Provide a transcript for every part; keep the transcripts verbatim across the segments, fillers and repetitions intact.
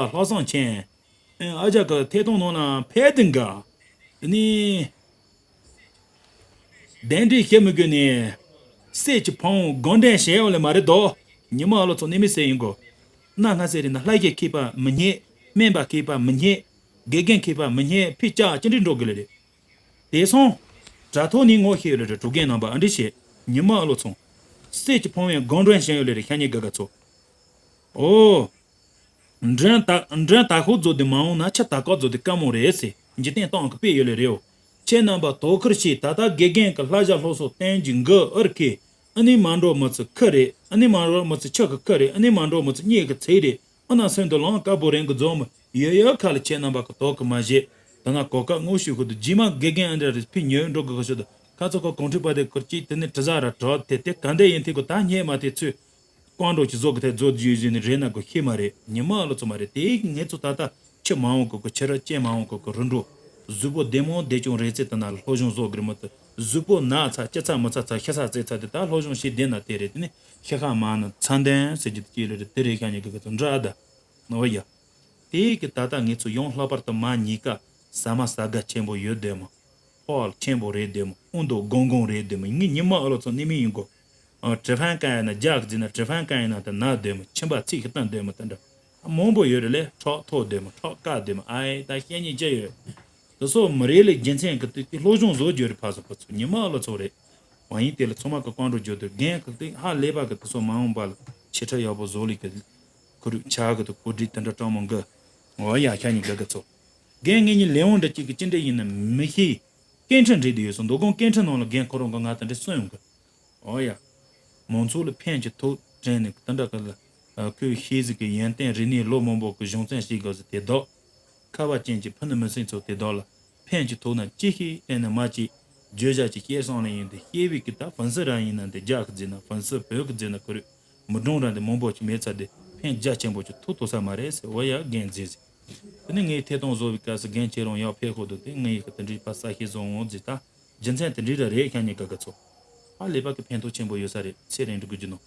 ལྷག་བསམ་ཆེ། ཨ་ཅག་གི་ཐད་གཏོང་ནང་ན་ཕེབས་དེ་འགའ། ནི། གདན་འདྲེན་བྱེད་མི་དགོས་ནས། སྲས་ཀྱི་ཕུང་པོ་དགོངས་འགྲེལ་བྱས་ཡོད་ལེ་མ་རེད་དོ། ཉི་མ་ཨ་ལོ་ཚོ་གནས་མི་སེ་ཡིན་གོ། གནའ་སྔ་སེ་རེད་ན་ལྷ་ཞིག་མཁས་པ་མི་རྙེད། སྨན་པ་མཁས་པ་མི་རྙེད། དགེ་རྒན་མཁས་པ་མི་རྙེད། ཕི་ལྕགས་ཅི་འདྲའི་འགྲོ་དགོས་ལེ་རེད། དེ་སོང་། དྲ་ཐོག་ནས་ངོ་ཤེས་ཡོད་ལེ་རེད། གྲུ་རྒན་རྣམ་པ་ཨ་འདྲི་བྱེད། ཉི་མ་ཨ་ལོ་ཚོ། སྲས་ཀྱི་ཕུང་པོའི་དགོངས་འགྲེལ་བྱས་ཡོད་ལེ་རེད། ཤ་ཉེ་དགའ་དགའ་ཚོ། ཨོ། མགྲོན་ད་མགྲོན་ད་ཤོག་རྫོགས་དེ་མ་འོང་ན་ཆུ་ད་ཀོ་རྫོགས་དེ་དཀའ་མོ་རེད་ཟེར། འཇིག་རྟེན་སྟོང་གི་དཔེ་ཡོད་ལེ་རེའོ། ཁྱེད་རྣམ་པ་དོ་ཁུར་བྱས། ད་ལྟ་དགེ་རྒན་གྱི་བསླབ་བྱ་སློབ་གསོ་བསྟན་གྱི་འགི་ཨར་ཁེ། ཨ་ནི་མ་འགྲོ་མི་ཚེ་ཁུ་རེད། ཨ་ནི་མ་འགྲོ་མི་ཚེ་ཆུ་གི་ཁུ་རེད། ཨ་ནི་མ་འགྲོ་མི་ཚེ་གཉིད་གི་ཚེ་རེད། ཨ་ན་སེམས་དུ་ལང་དཀར་པོ་རེད་གི་རྫོགས་མི་ཡོད་ཡོད་ཁ་ལ་ཁྱེད་རྣམ་པ་གི་དོ་གི་མ་བྱེད། ད་ན་གོ་སྐབས་དངོས་ཤུགས་ཁུ་དུ་རྗེས་མ་དགེ་རྒན་ཨ་འདྲ་རེ་ཕི་ཉོས་འགྲོ་གི་ཁ་ཤོད་དུ་ཁ་ཚོ་ཁ་གོང་ཁྲི་པ་དེ་ཁུར་གཅིག་དེ་ནི་དྲི་ཟ་ར་གྲོགས་དེ་དེ་ག་འདྲ་ཡིན་ཐིག་གོ་ད་རྙེད་མ་ཐེ་ཚུལ། ཀོང་འགྲོ་གི་བཟོ་གི་ཐད་བཟོ་རྒྱུ་ཡོད་ཟེར་ནས་རེད་ན་གོ་ཤེས་མ་རེད། ཉི་མ་ཨ་ལོ་ཚོ་མ་རེད། དེ་ངས་ཚོ་ད་ལྟ་ཆུ་མ་འོང་གོ་གོ་ཆུ་ར་ཅན་མ་འོང་གོ་གོ་རུ་འགྲོ། གཟུགས་པོ་བདེ་མོ་བདེ་ཅུང་རེད་ཚེ་ད་ན་སློབ་སྦྱོང་བཟོ་གི་རེད་མ་ཐུ། གཟུགས་པོ་ན་ཚ་སྐྱི་ཚ་མི་ཚ་ཚ་ཤ་ཚ་ཚེ་ཚ་དེ་ད་སློབ་སྦྱོང་བྱེད་བདེ་ན་དེ་རེད། དེ་ནི་ཤ་ཁ་མ་ན་ཚ་འདན་ཟེར་གྱི་དེ་ཅི་རེད་དེ་རེད་ཤ་ཉེ་གི་ག་ཚོ་འདྲ་ཨ་ད། ཨོ་ཡ། དེ་གི་ད་ལྟ་ངེད་ཚོ་ཡོང་ལྷག་པར་དུ་མ་གཉིས་ཀ་ཟ་མ་ཟ་དགའ་ཆེན་པོ་ཡོད་དེ་མོ། ཧོལ་ཆེན་པོ་རེད་དེ་མོ། ཨུ་མདོ་གོང་གོང་རེད་དེ་མོ། ངི་ཉི་མ་ཨ་ལོ་ཚོ་ནི་མི་ཡིན་གོ། ཨ་ཀྲི་ཧྥན་ཀ་ཡ་ན་རྒྱག་ཟིན་ན་ཀྲི་ཧྥན་ཀ་ཡ་ན་དེ་ན་དེ་མོ། ཆིན་པ་ཚིག་ཤི་ཏན་དེ་མོ་དེ་འདྲ་མང་པོ་ཡོད་རེད་ལེ། ཁྲག་ཐོག་དེ་མོ། ཁྲག་ཀ་དེ་མོ། ཨ་ཡེ་ད་བཤད་ཉེ་ཅི་ཡོད། དེ་སོགས་མི་རེད་ལེ། རྒྱུ་མཚན་གི་དེ་སློབ་སྦྱོང་བཟོ་རྒྱུ་རེད་ཕ་སོ་ཁོ་ཚོ་ཉི་མ་ཨ་ལོ་ཚོ་རེད། བ་ཡིན་དེ་ལ་ཚོ་མ་གི་ཀོང་འགྲོ་རྒྱུ་དེ་རྒན་གི་དེ་ཧ་ལས་པ་གི་དེ་སོགས་མ་འོངས་པ་ལ་ཆེ་ཁྲ་ཡག་པོ་བཟོ་ལེ་གི། ཁུ་རུ་ཆ་གི་དུ་གོ་སྒྲིག་དེ་འདྲ་སྤྲང་མོ་འགི། འོ་ཡ་ཤ་ཉེ་དགའ་གི་ཚོ། རྒན་ངེད་གཉིས་ལས་འོང་འདྲ་གཅིག་གི་ཅི་འདྲ་ཡིན་ན་མི་ཤེས། སྐད་འཕྲིན་འདྲེས་དུ་ཡོད་སོང་། མདོ་དགོང་སྐད་འཕྲིན་ནང་ལ་རྒན་ཁོ་རང་གི་ང་དེ་འདྲ་གསུངས་ཡོང་གི། འོ་ཡ། མང་ཚོགས་ལ་ཕན་གྱི་ཐོག་དྲན་ནས་དེ་འདྲ་གི་ལ། ཁོས་ཤེས་ཟིག་གི་ཡོན་ཏན་རིག་གནས་ལོ་མང་པོ་གི་གཞུང་ཚན་ཞིག་གི་ཟིག་དེ་དག་ཁ་བ་ཅན་གྱི་ཕུ་ནུ་མི་སེར་ཚོ་དེ་དག་ལ། ཕན་གྱི་ཐོག་ན་ཅི་ཤེས་བསྟན་ན་མ་ཅི། བརྗོད་བྱ་ཅི་ཤེས་སོང་ལ་ཡིན་ཏེ་ཤེས་པའི་ཀི་ད་ཧྥན་སི་ར་ཡིན་ན་འདི་རྒྱ་གི་ཟིན་ན་ཧྥན་སི་བོད་གི་ཟིན་ན་ཁུ་རུ་མི་གྲོང་ར་འདི་མང་པོ་ཅིག་མེད་ཚ་དེ་ཕན་རྒྱ་ཆེན་པོ་ཅིག་ཐོག་ཐོག་ས་མ་རེད་ཟེར་བ་ཡ་རྒན་ཟིན་ཟིན། དེ་ནི་ངའི་ཐད་གཏོང་བཟོ་བའི་སྐབས་སུ་རྒན་ཁྱེད་རང་ཡག་ཕེབས་ཁོ་འདུག་དེ་ངའི་ཀི་དེ་འདྲའི་པ་ས་ཤེས་བཟོ་འོང་ཟིན་ད་རྒྱུ་མཚན་དེ་འདྲའི་ར་རེད་ཤ་ཉེ་ག་ག་ཚོ། ཧ་ལས་པ་གི་ཕན་ཐོགས་ཆེན་པོ་ཡོད་ས་རེད་ཚེ་རིང་འགྲིག་གི་རྒྱུ་ནོ།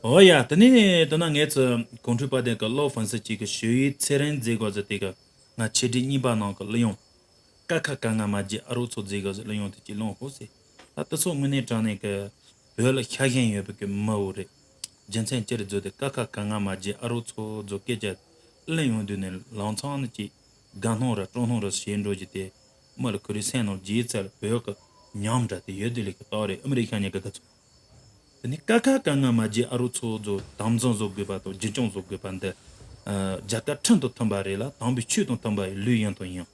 ཨོ་ཡ། དེ་ནས་དེ་ན་ངས་ཚོ་གོང་ཁྲོས་པ་དེ་གི་ལོ་ཧྥན་སི་གཅིག་གི་ཞུ་ཡིག་ཚེ་རིང་མཛད་དགོས་ཟེར་དེ་གི་ང་ཆེད་སྒྲིག་གཉིས་པ་ནང་གི་གླུ་དབྱངས། ཀ་ཁ་ག་ང་མ་བརྗེད་ཨ་རོ་ཚོ་མཛད་དགོས་ཟེར་གླུ་དབྱངས་དེ་གཅིག་ལོངས་ཧོ་ཟེར། ད་དེ་ཚོ་དངོས་གནས་དྲང་གནས་གི་བོད་ལ་ཤ་ཞེན་ཡོད་པའི་གི་མི་བོ་རེད། རྒྱུ་མཚན་ཅི་རེད་ཟེར་དེ་ཀ་ཁ་ག་ང་མ་བརྗེད་ཨ་རོ་ཚོ་ཟེར་སྐད་ཆ་གླུ་དབྱངས་དུས་ནས་ལང་ཚང་ནི་གཅིག་དགའ་སྣང་ར་སྤྲོ་སྣང་ར་ཞེ་འགྲོ་གི་དེ། མི་ལ་ཁོ་རའི་སེམས་ནང་རྗེས་ཚར་བོད་ཀྱི་ཉམས་འདྲ་དེ་ཡོད་དེ་ལས་ཀྱི་རྟགས་རེད། ཨ་མི་རི་ཁ་ཉེ་ག་ག་ཚོ། དེ་ནི་ཀ་ཁ་ག་ང་མ་རྗེས་ཨ་རོ་ཚོ་ཚོ་དམ་འཛིན་བཟོ་དགོས་པ་དང་རྒྱུན་སྐྱོང་བཟོ་དགོས་པ་འདི། རྒྱ་གར་ཁྲིམས་དང་མཐུན་པ་རེད་ལ་དམ་པའི་ཆོས་དང་མཐུན་པའི་ལུགས་ཡིན་དང་ཡིན།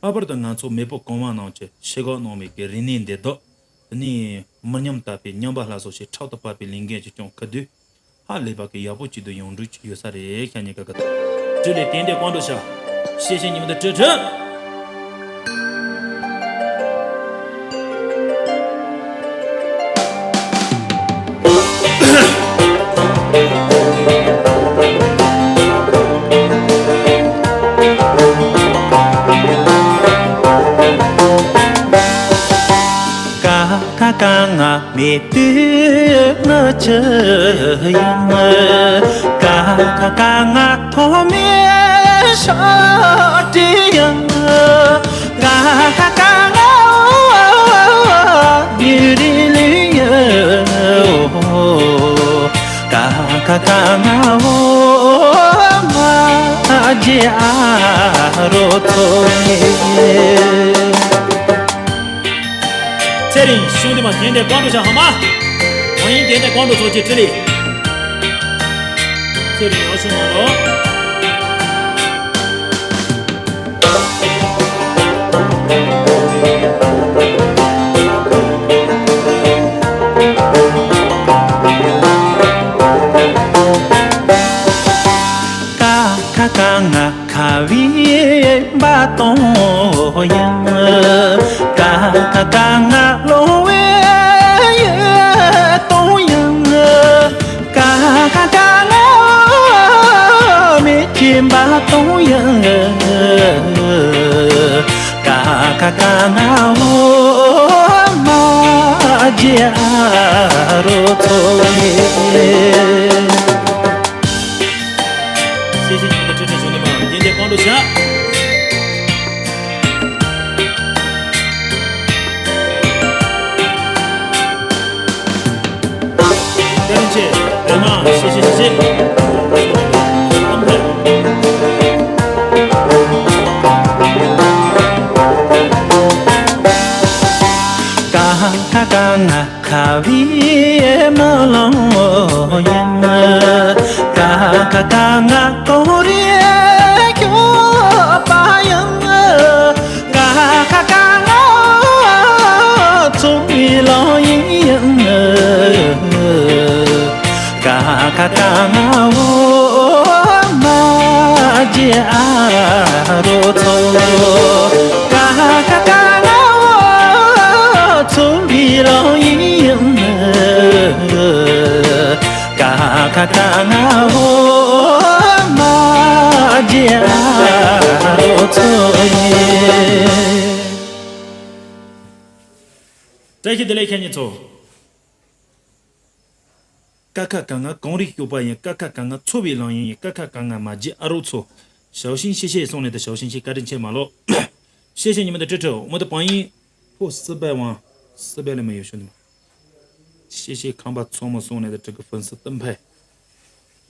ལྷག་པར་དུ་ང་ཚོ་མེས་པོ་གོང་མ་རྣམས་ཀྱི་ཕྱི་དགའ་གནང་བའི་གི་རིག་གནས་འདི་དག་དེ་ནི་མི་ཉམས་དད་པའི་ཉམས་པ་སླར་གསོ་ཞེས་ཕྲག་ཏུ་བབས་པའི་ལས་འགན་ཅིག་ཀྱང་འཁུར་དུས། ཧ་ལས་པ་གི་ཡག་པོ་ཅིག་ཏུ་ཡོང་འགྲོ་ཅིག་ཡོད་ས་རེད་ཤ་ཉེ་ག་ག་ད། དྲི་ལས་བརྟེན་ཏེ་བཀའ་འགྲོ་ཤ། ཤེས་བྱའི་ཉི་མ་དུ་དྲི་དྲི། ཀ་ཁ་ག་ང་མེད་དུས་ང་ཆི་ཡིན། ཀ་ཁ་ག་ང་ཐོག་མེད་ཤ་དྲི་ཡིན། ཀ་ཁ་ག་ང་ཉི་རི་ལི་ཡིན། ཀ་ཁ་ག་ང་འོ་མ་རྗེ་ཨ་རོ་ཐོག་མེད། ཚེ་རིང་གཞུང་འདི་མ་རྒན་དེ་ཀོང་ཏོ་ཤ་ཧ་མ། ང་ཡིན་རྒན་དེ་ཀོང་ཏོ་ཚོ་ཅི་ཁྲི་ལི། ཚེ་རིང་ཡོ་ཤུ་ནང་ལོ། ཀ་ཁ་ག་ང་། ཁ་བའི་འབའ་དོང་ཡང་། ཀ་ཁ་ག་ང་ལོ་བའི་ཡ་དོང་ཡང་། ཀ་ཁ་ག་ང་མེ་ཁྱི་འབའ་དོང་ཡང་། ཀ་ཁ་ག་ང་འོ་མ་ རྗེ་ཨ་རོ་ཚོ་ཡིན། སེ་སེ་ཉི་མ་དང་ཁྲི་ཁྲི་བྱུང་ནས་མ་རྒྱན་ལྡན་ཀོང་ཀྲོ་བྱ། བཀའ་དྲིན་ཆེ། རེ་མ་ཤེས་ཤེས་ཤེས་ཤེས། ཀ་ཁ་ག་ང་ཁ་བའི་མེ་ལོང་ཡིན། ཀ་ཁ་ག་ང་ཀོ་རེ་སྐྱོ་པ་ཡིན། ཀ་ཁ་ག་ང་ཚོ་བའི་ལོ་ཡིན། ཀ་ཁ་ག་ང་འོ་མ་རྗེ་ཨ་རོ་ཚོ། ཀ་ཁ་ག་ང་འོ་ཚོ་བའི་ལོ་ཡིན། ཀ་ཁ་ག་ང་འོ་མ་རྗེ་ཨ་རོ་ཚོ་ཡིན། བཀྲ་ཤིས་བདེ་ལེགས་ཁྱེད་ཉིད་ཚོ། ཀ་ཁ་ག་ང་གངས་རིའི་སྐྱོགས་པ་ཡིན། ཀ་ཁ་ག་ང་ཚོ་བའི་ལང་ཡིན། ཀ་ཁ་ག་ང་མ་རྗེ་ཨ་རོ་ཚོ། ཞའོ་ཤིང་ཤེ་ཤེ་སོང་ནས་ད་ཞའོ་ཤིང་ཤེ་བཀའ་དྲིན་ཆེ་མ་ལོ། ཤེ་ཤེ་ཉི་མ་ད་ཀྲི་ཀྲི་འོ་མ་ད་པང་ཡིན། ཧོ་སི་པའི་ཝང་། སི་པའི་ལ་མ་ཡོད་ཤོ་ནི་མ། ཤེ་ཤེ་ཁམས་པ་ཚོ་མ་སོང་ནས་ད་ཀྲི་ཀི་ཧྥུན་སི་ཏི་འཕེ།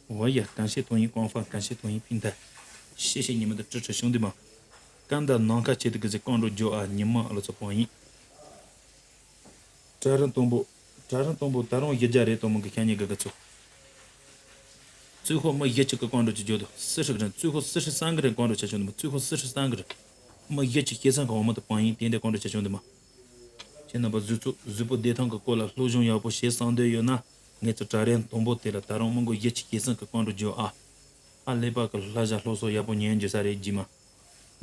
འོ་ཡ་ཀན་ཤེ་ཏོང་ཡིན་ཀོང་ཧྥ་ཀན་ཤེ་ཏོང་ཡིན་ཕིན་ད། ཤེ་ཤེ་ཉི་མ་ད་ཀྲི་ཀྲི་ཤོང་དི་མ། ཀན་ད་ནང་ཁ་ཆེ་དི་གི་ཟི་ཀོང་ཀྲོ་ཇོ་ཨ་ཉི་མ་ཨ་ལོ་ཚོ་པང་ཡིན། གྲྭ་རིན་དང་པོ། གྲྭ་རིན་དང་པོ་ད་རུང་བཞི་བརྒྱ་རེད་དོ་མོ་གི་ཁྱེད་གཉིས་ག་ག་ཚོད། ཙུའུ་ཧོ་མི་བཞི་གཅིག་གི་ཀོང་ཀྲོ་ཅིག་བརྗོད་དོ་སི་ཧྲི་གི་རིན། ཙུའུ་ཧོ་སི་ཧྲི་སང་གི་རིན་ཀོང་ཀྲོ་ཆ་ཆུང་དུ་མ། ཙུའུ་ཧོ་སི་ཧྲི་སང་གི་རིན། མི་བཞི་གཅིག་སྐྱེ་སང་གི་འོ་མ་དུ་པང་ཡིན་དེ་འདྲ་ཀོང་ཀྲོ་ཆ་ཆུང་དུ་མ། ཁྱེད་རྣམ་པ་གཟུགས་ཚོ་གཟུགས་པོ་བདེ་ཐང་གི་སྐོར་ལ་སློབ་སྦྱོང་ཡག་པོ་བྱེད་བསམ་འདོད་ཡོད་ན། ངེད་ཚོ་གྲྭ་རིན་དང་པོ་དེ་ལ་ད་རུང་མི་མགོ་བཞི་གཅིག་སྐྱེ་སང་གི་ཀོང་ཀྲོ་བརྗོད་ཨ། ཨ་ལེ་པ་གི་ལྷ་བྱ་སློབ་གསོ་ཡག་པོ་ཉན་རྒྱུ་ས་རེད་རྗེས་མ།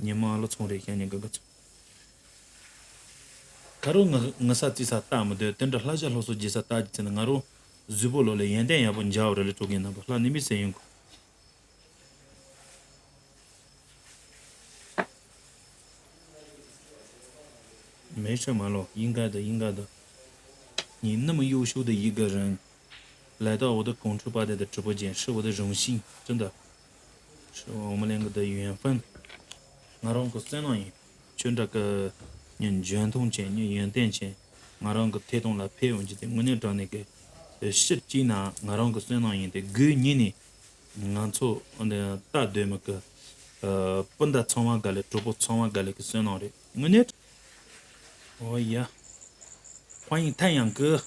ཉི་མ་ཨ་ལོ་ཚོང་རེད་ཁྱེད་གཉིས་ག་ག་ཚོད། ཁ་རོ་ང་ང་ས་རྩི་ས་ལྟ་མི་འདོད་དེ་འདྲ་ལྷ་བྱ་སློབ་གསོ་རྒྱས་ས་ལྟ་རྒྱུ་ཚེ་ན་ང་རོ་གཟུགས་པོ་ལོ་ལ་ཡོན་ཏན་ཡག་པོ་འཇའ་བ་རེ་ལ་སྤྲོ་གིན་ན་པ་ལྷ་ནི་མི་སེ་ཡོང་གོ། 没事嘛咯，应该的，应该的。你那么优秀的一个人，来到我的公主吧台的直播间，是我的荣幸，真的，是我们两个的缘分。 ང་རང་གི་བསོད་ནམས་ཡིན། ཁྱོད་འདྲ་གི་ཉིན་འཇོན་ཐང་ཅན་ཉིན་ཡོན་ཏན་ཅན་ང་རང་གི་ཐད་གཏོང་ལ་ཕེབས་ཡོང་རྒྱུ་དེ་དངོས་གནས་དྲང་གནས་ཀྱི་ཕྱིར་གཅིག་ན་ང་རང་གི་བསོད་ནམས་ཡིན་ཏེ་དགོས་ཉིན་ནས་ང་ཚོ་འདི་ལྟ་སྡོད་མི་གི་སྤུན་ཟླ་ཚང་མ་ག་ལེ་གྲོགས་པོ་ཚང་མ་ག་ལེ་གི་བསོད་ནམས་རེད་དངོས་གནས། ཨོ་ཡ། 欢迎太阳哥。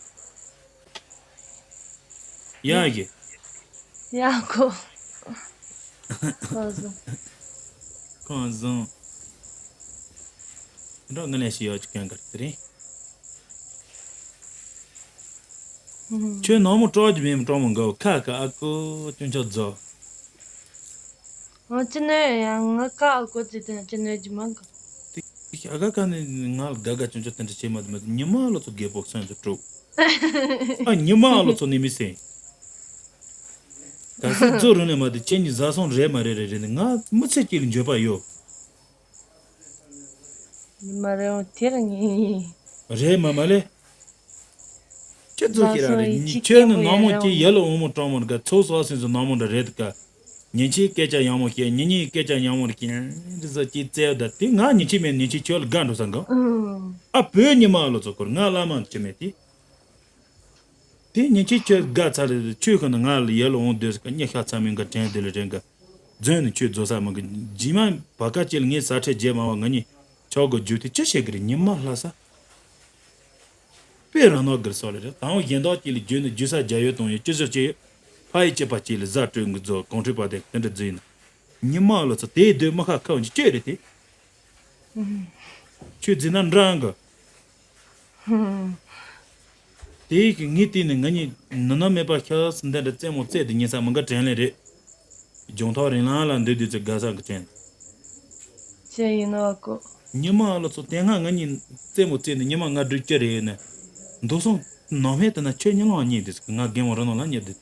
ཡ་གི། ཡ་གོ། ཁོ་བཟང་། ཁོ་བཟང་། འགྲོ་ངན་ལས་ཤི་ཡོད་ཀྱི་གན་གར་དེ་རིང་། ཁྱོད་ནང་མོ་སྤྲོ་གི་མེད་མོ་སྤྲོ་མོ་འགའ་ཁ་ཁ་ཨ་ཀོ་ཅུང་ཆ་རྫོགས། ཨ་ཅི་ནས་ཡང་ང་ཀ་ཨ་ཀོ་ཙི་དེ་ཅི་ནས་ཇི་མ་ག་ཨ་ག་ཀ་ནས་ང་ལ་དགའ་དགའ་ཅུང་ཆ་དེ་འདྲ་བྱེད་མ་དུ་མ་དུ་ཉི་མ་ལོ་ཚོ་རྒད་པོ་སོན་དུ་དཀྲུག་ཨ་ཉི་མ་ལོ་ཚོ་ནི་མི་སེ། ག་སི་རྫོ་རུ་ནས་མ་དུ་ཁྱེད་ཉིད་བཟའ་སོང་རེད་མ་རེད་རེད་རེད་ནི་ང་མི་ཚེ་གཅིག་ལ་འགྱོད་པ་ཡོད། མ་རེད་འོང་དེ་ར་ངེས་ཡིན། རེད་མ་མ་ལེ། ཁྱེད་ཚོ་ཁྱེད་རང་རེད་ཁྱེད་ནི་ནང་མོ་ཁྱེད་ཡ་ལ་འོང་མོ་སྤྲང་མོ་འགའ་ཚོགས་སོགས་སེམས་སུ་ནང་མོ་འདྲ་རེད་ཀ་ཉིན་ཕྱེད་སྐད་ཆ་ཡང་མོ་བཤད་ཉིན་གཉིས་སྐད་ཆ་ཡང་མོ་རེད་ཀྱི་རི་ཟ་ཅི་བཙལ་ད་དེ་ང་ཉིན་ཕྱེད་མེད་ཉིན་ཕྱེད་ཁྱོད་ལ་དགའ་འགྲོ་ས་འགའ། ཨ་བོད་ཉི་མ་ལོ་ཚོ་སྐོར་ང་བླ་མ་ཅི་མེད་དེ། དེ་ཉིན་ཕྱེད་ཁྱོད་དགའ་ཚར་རེད་ཆོས་ཁོ་ན་ང་ལ་ཡ་ལ་འོང་སྡོད་ས་ཀ་གཉིད་ཤག་ཚ་མིན་འགའ་དྲན་དེ་ལ་རེད་འགའ། རྫུན་ནི་ཁྱོད་རྫོགས་ས་མ་གི་རྗེས་མ་བ་ཀ་ཅིག་ལ་ངས་ས་ཁྲལ་བརྗེད་མ་བ་ང་གཉིས་ཆོག་གི་རྒྱུ་དེ་ཅི་བྱེད་གི་རེད་ཉི་མ་ལྷ་ས། དཔེ་རང་ནོར་གི་རེད་སོགས་ལ་རེད་དང་པོ་གཞན་དག་ཅིག་ལ་རྒྱུ་ནི་རྒྱུ་ས་རྒྱ་ཡོད་དང་ཡོད་ཅི་ཟེར་ཅི་ཡོད་ཕ་ཡི་སྐྱེས་པ་ཅིག་ལ་བཟའ་སྤྲོད་གི་རྫོགས་གོང་ཁྲོས་པ་དེ་དེ་འདྲ་རྫུན་ཡིན་ན་ཉི་མ་ལྷ་ས་དེའི་སྡོད་མི་ཁ་ཁ་འོན་ཅི་ཅི་རེད་དེ། ཁྱོད་རྫུན་ན་འདྲ་འང་གི། དེ་ཡི་གི་ངའི་སྟེང་ནས་ང་གཉིས་ནུ་ནུ་མེད་པ་ཤ་སི་འདི་འདྲ་རྩེད་མོ་རྩེད་དུ་ཉེ་ས་མི་འགའ་དྲན་ལེ་རེད། ལྗོངས་ཐོག་རིང་ལང་ལ་འདུག་དུས་ཚོད་དགའ་ས་གི་དྲན། ཅི་ཡིན་ནོ་ཨ་ཀོ། ཉི་མ་ཨ་ལོ་ཚོ་དེ་སྔ་ང་གཉིས་རྩེད་མོ་རྩེད་ནས་ཉི་མ་ལྔ་དྲུག་ཅི་རེད་ནས། འདུག་སོང་ནང་མེད་དུ་ན་ཁྱོད་གཉིས་ལོང་གཉིས་དུས་ང་རྒན་མོ་རི་ནོ་ལ་ཉེ་དུས།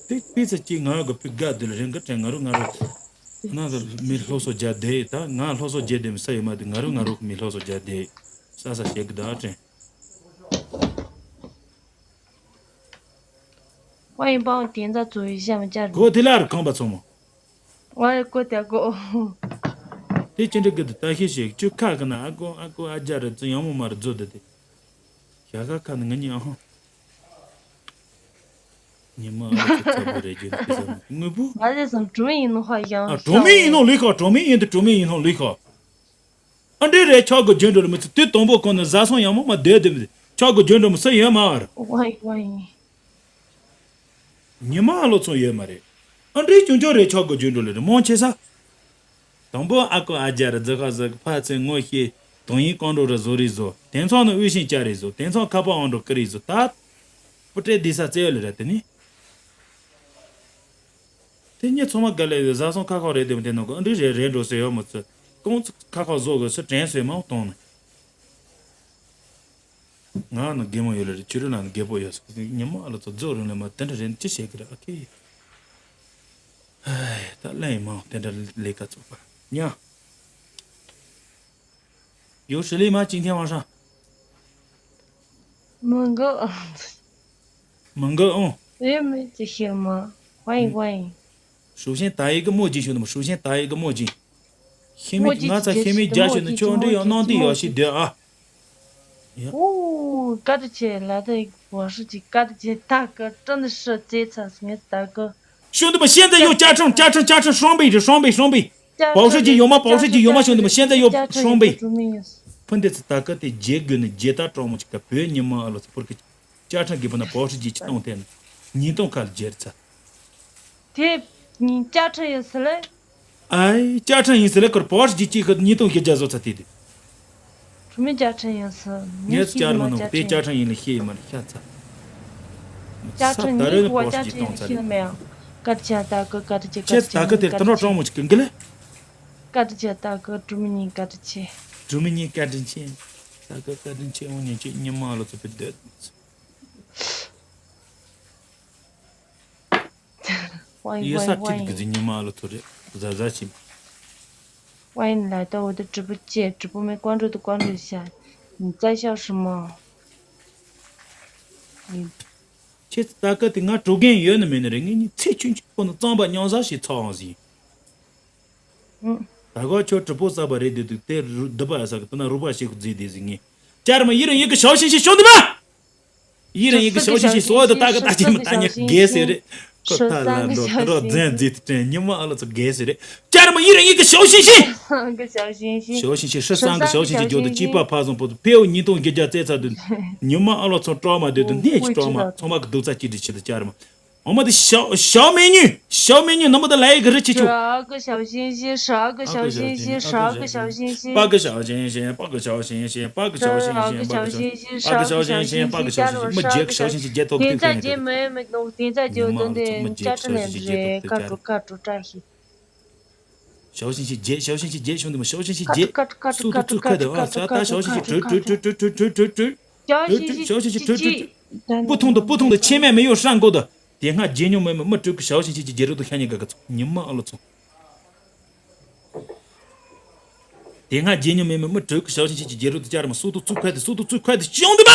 དེ་དཔེ་ཚ་གཅིག་ང་རང་གི་ཕུ་དགའ་དུས་ལ་རིང་གི་དྲན་ང་རུ་ང་རུ། ན་ད་མི་སློབ་གསོ་རྒྱག་བསྡད་ད་ང་སློབ་གསོ་རྒྱག་བསྡད་མི་ས་ཡོད་མ་དེ་ང་རུ་ང་རུ་མི་སློབ་གསོ་རྒྱག་བསྡད། ས་ས་བྱེད་གི་ད་དྲན། ཝ་ཡིན་པའང་དེ་འཛའ་ཚོ་ཡི་ཤ་མི་བཅར་གོ་དེ་ལ་རུ་ཁང་པ་ཚོ་མོ། ཝ་ཡི་ཀོ་དེ་ཀོ། དེ་ཅི་འདྲ་གི་དུ་ད་ཤེས་ཤེས་ཁྱོད་ཁ་གི་ན་ཨ་ཀོ་ཨ་ཀོ་ཨ་རྒྱ་རི་ཙི་ཡང་མོ་མ་རུ་རྫོ་དེ་དེ། ཞག་ཁ་ཁ་ནི་ང་གཉིས་ཨ་ཧོ། ཉི་མ་ཨ་ཙི་ཚ་པོ་རེ་རྒྱུ་ནི་ཁི་ས་ནི་ངུ་པོ། ང་ལས་སམ་གྲོ་མི་ཡིན་ནོ་ཧ་ཡང་ཨ་གྲོ་མི་ཡིན་ནོ་ལུས་ཁ་གྲོ་མི་ཡིན་དུ་གྲོ་མི་ཡིན་ནོ་ལུས་ཁ། ཨ་འདྲེ་རེ་ཆག་གི་རྒྱུན་འགྲོ་ལ་མི་ཚེ་དུས་དང་པོ་ཁོ་ནི་བཟའ་སོང་ཡང་མོ་མ་བསྡད་དེ་ཆག་གི་རྒྱུན་འགྲོ་མི་སུ་ཡོད་མ་ར། ཝའི་ཝའི། ཉི་མ་ཨ་ལོ་ཚོ་ཡོད་མ་རེད། ཨ་འདྲེ་ཅུང་ཅུང་རེ་ཆག་གི་རྒྱུན་འགྲོ་ལ་རེ་མོང་ཆེ་ས། དང་པོ་ཨ་ཁུ་ཨ་རྒྱ་ར་རྫི་ཁ་ཟི་ཁ་ཕ་ཚེ་ངོ་ཤེས་དོན་ཡིན་གང་འགྲོ་ར་བཟོ་རེ་བཟོ་དེ་ཚང་ནི་དབུས་ཤིང་བཅའ་རེ་བཟོ་དེ་ཚང་ཁ་པ་ཨང་འགྲོ་ཀི་རེ་བཟོ་ད། པུ་ཏྲེ་དེ་ས་བཙལ་ཡོད་ལེ་ར་དེ་ནི། དེ་ཉིད་ཚང་མ་ག་ལེ་བཟའ་སོང་ཁ་ཁ་རེད་དེ་མི་དེ་ནང་གི་ཨ་འདྲི་རེད་རེད་འགྲོ་ཟེར་ཡོད་མི་ཚོད་ཀོང་ཚིག་ཁ་ཁ་བཟོ་དགོས་སུ་དྲན་སོས་མང་གཏོང་ནས། ང་ནི་རྒན་མོ་ཡོད་ལེ་རེད་ཁྱོད་རང་ལ་ནི་རྒད་པོ་ཡོད་ཟེར་ཉི་མ་ཨ་ལོ་ཚོ་རྫོགས་རིང་ལ་མ་དེ་འདྲ་རེད་ཅི་བྱེད་གི་རེད་ཨ་ཁེ་ཡིན། ཧེ་ད་གླེང་མང་དེ་འདྲ་ལས་ཀ་ཚོགས་པ་ཉ། 有实力吗？今天晚上？ མི་འགོ། མི་འགོ་ཨང་། 我也没这些嘛。欢迎欢迎。 首先打一个墨镜兄弟们，首先打一个墨镜。 ཤེས་མེད་ང་ཚ་ཤེས་མེད་རྒྱ་ཞུ་ནི་ཁྱོད་འདྲི་ཡང་གནང་དུས་ཡག་ཤི་སྡོད་ཨ། 哦，嘎吱姐来的，我是去嘎吱姐大哥，真的是这次没打过。 兄弟们，现在有加成，加成，加成，双倍，这双倍，双倍。 保时捷有吗？保时捷有吗？兄弟们，现在有双倍。 ཕུན་དེ་ཚོ་ད་ག་དེ་རྗེ་དགོས་ནི་རྗེ་ད་གྲོགས་མོ་ཅིག་ག་བོད་ཉི་མ་ཨ་ལོ་ཚོ་ཕུར་གི་བཅའ་ཁྲིམས་ཀྱི་བུ་ན་保时捷ཅི་གཏོང་ཐལ་ན། ཉིས་སྟོང་ཁ་ལ་རྗེར་ཚ། དེ་ཉིན་བཅའ་ཁྲིམས་ཡིན་ཟེར་ལེ། ཨའི་བཅའ་ཁྲིམས་ཡིན་ཟེར་ལེ་ཁོར་保时捷ཅིག་གི་ཉིས་སྟོང་བཞི་བརྒྱ་བཟོ་ཚ་དེ་དེ། གྲོ་མི་བཅའ་ཁྲིམས་ཡིན་ཟེར། ངས་བཅར་མ་ནོ་དེ་བཅའ་ཁྲིམས་ཡིན་ལེ་ཤེས་ཡིན་མ་ལེ་ཤ་ཚ། བཅའ་ཁྲིམས་ད་རེ་ནི་保时捷་གཏོང་ཚ་རེད། ཀར་ཆ་ད་གི་ཀར་ཆ་ཀར་ཆ་ད་གི་དེ་ད་ནོ་གྲོགས་མོ་ཅིག་གི་འགི་ལེ། 嘎吱姐大哥，祝你嘎吱姐。 祝你嘎吱姐。 ད་གི་ཀ་དྲིན་ཆེ་འོང་ཉན་ཆེ་ཉི་མ་ལོ་ཚོ་བི་སྡོད། ཡེ་ས་ཁྲིད་གི་ཟི་ཉི་མ་ལོ་ཚོ་རེད་ཟ་ཟ་ཞིམ། 欢迎来到我的直播间，直播间关注的关注一下，你在笑什么？你 ཁྱེད་ད་གི་དེ་ང་གྲོ་རྒན་ཡོད་ནི་མེད་ནི་རེད་ངས་ཉིན་ཚེ་ཆུན་ཆུན་ཁོ་ན་གཙང་པ་མྱང་ཟ་ཞིག་ཚ་འོང་ཟིན། ད་ག་ཁྱོད་གྲི་པོ་ཟ་བ་རེད་དེ་འདུག་དེ་རུ་སྡུད་པ་ཡ་ས་གི་དེ་ན་རུ་པ་ཞིག་རྫི་དེ་ཟིན་ངེས། ཅར་མ་ཡི་རང་ཡི་གི་ཞའོ་ཤིང་ཤིང་ཤོང་དུ་མ། ཡི་རང་ཡི་གི་ཞའོ་ཤིང་ཤིང་སོ་དུ་ད་གི་ད་ཅི་མི་ད་ཉི་རྒས་ཟེར་རེད། ཁོ་ད་ལ་འགྲོ་ད་རོ་རྫན་རྫི་དེ་དྲན་ཉི་མ་ཨ་ལོ་ཚོ་རྒས་ཟེར་རེད། ཅར་མ་ཡི་རང་ཡི་གི་ཞའོ་ཤིང་ཤིང་། ཞའོ་ཤིང་ཤིང་ཧྲི་སང་གི་ཞའོ་ཤིང་ཤིང་འཇོག་ཏུ་ཅི་པ་ཕ་བཟང་པོ་དུ་ཕེའུ་ཉིས་སྟོང་བརྒྱད་བརྒྱ་རྩེ་ཚ་དུ། ཉི་མ་ཨ་ལོ་ཚོ་སྤྲོ་མ་དུ་དུ་སྣེ་ཅི་སྤྲོ་མ་ཚོ་མ་གི་སྡུག་ཚ་ཅི་དྲི་ཆི་དུ་ཅར་མ། 我们的小小美女，小美女，能不能来一个热气球？ 十二个小星星，十二个小星星，十二个小星星， 八个小星星，八个小星星，八个小星星，八个小星星，八个小星星，八个小星星，八个小星星，没几个小星星，几多个小星星。 小星星节，小星星节，兄弟们，小星星节，速度最快的啊！啥？打小星星节，追追追追追追追追，小星星追追追追追，不同的不同的，前面没有上过的。 དེ་སྔ་རྗེས་མྱོང་མེད་མི་མི་སྤྲོད་ཀི་ཞའོ་ཤིང་ཤིང་གི་རྒྱལ་རབས་དུ་ཤ་ཉེ་ག་གི་ཚོ་ཉི་མ་ཨ་ལོ་ཚོ། དེ་སྔ་རྗེས་མྱོང་མེད་མི་མི་སྤྲོད་ཀི་ཞའོ་ཤིང་ཤིང་གི་རྒྱལ་རབས་དུ་བཅར་མ་速度最快的，速度最快的兄弟们，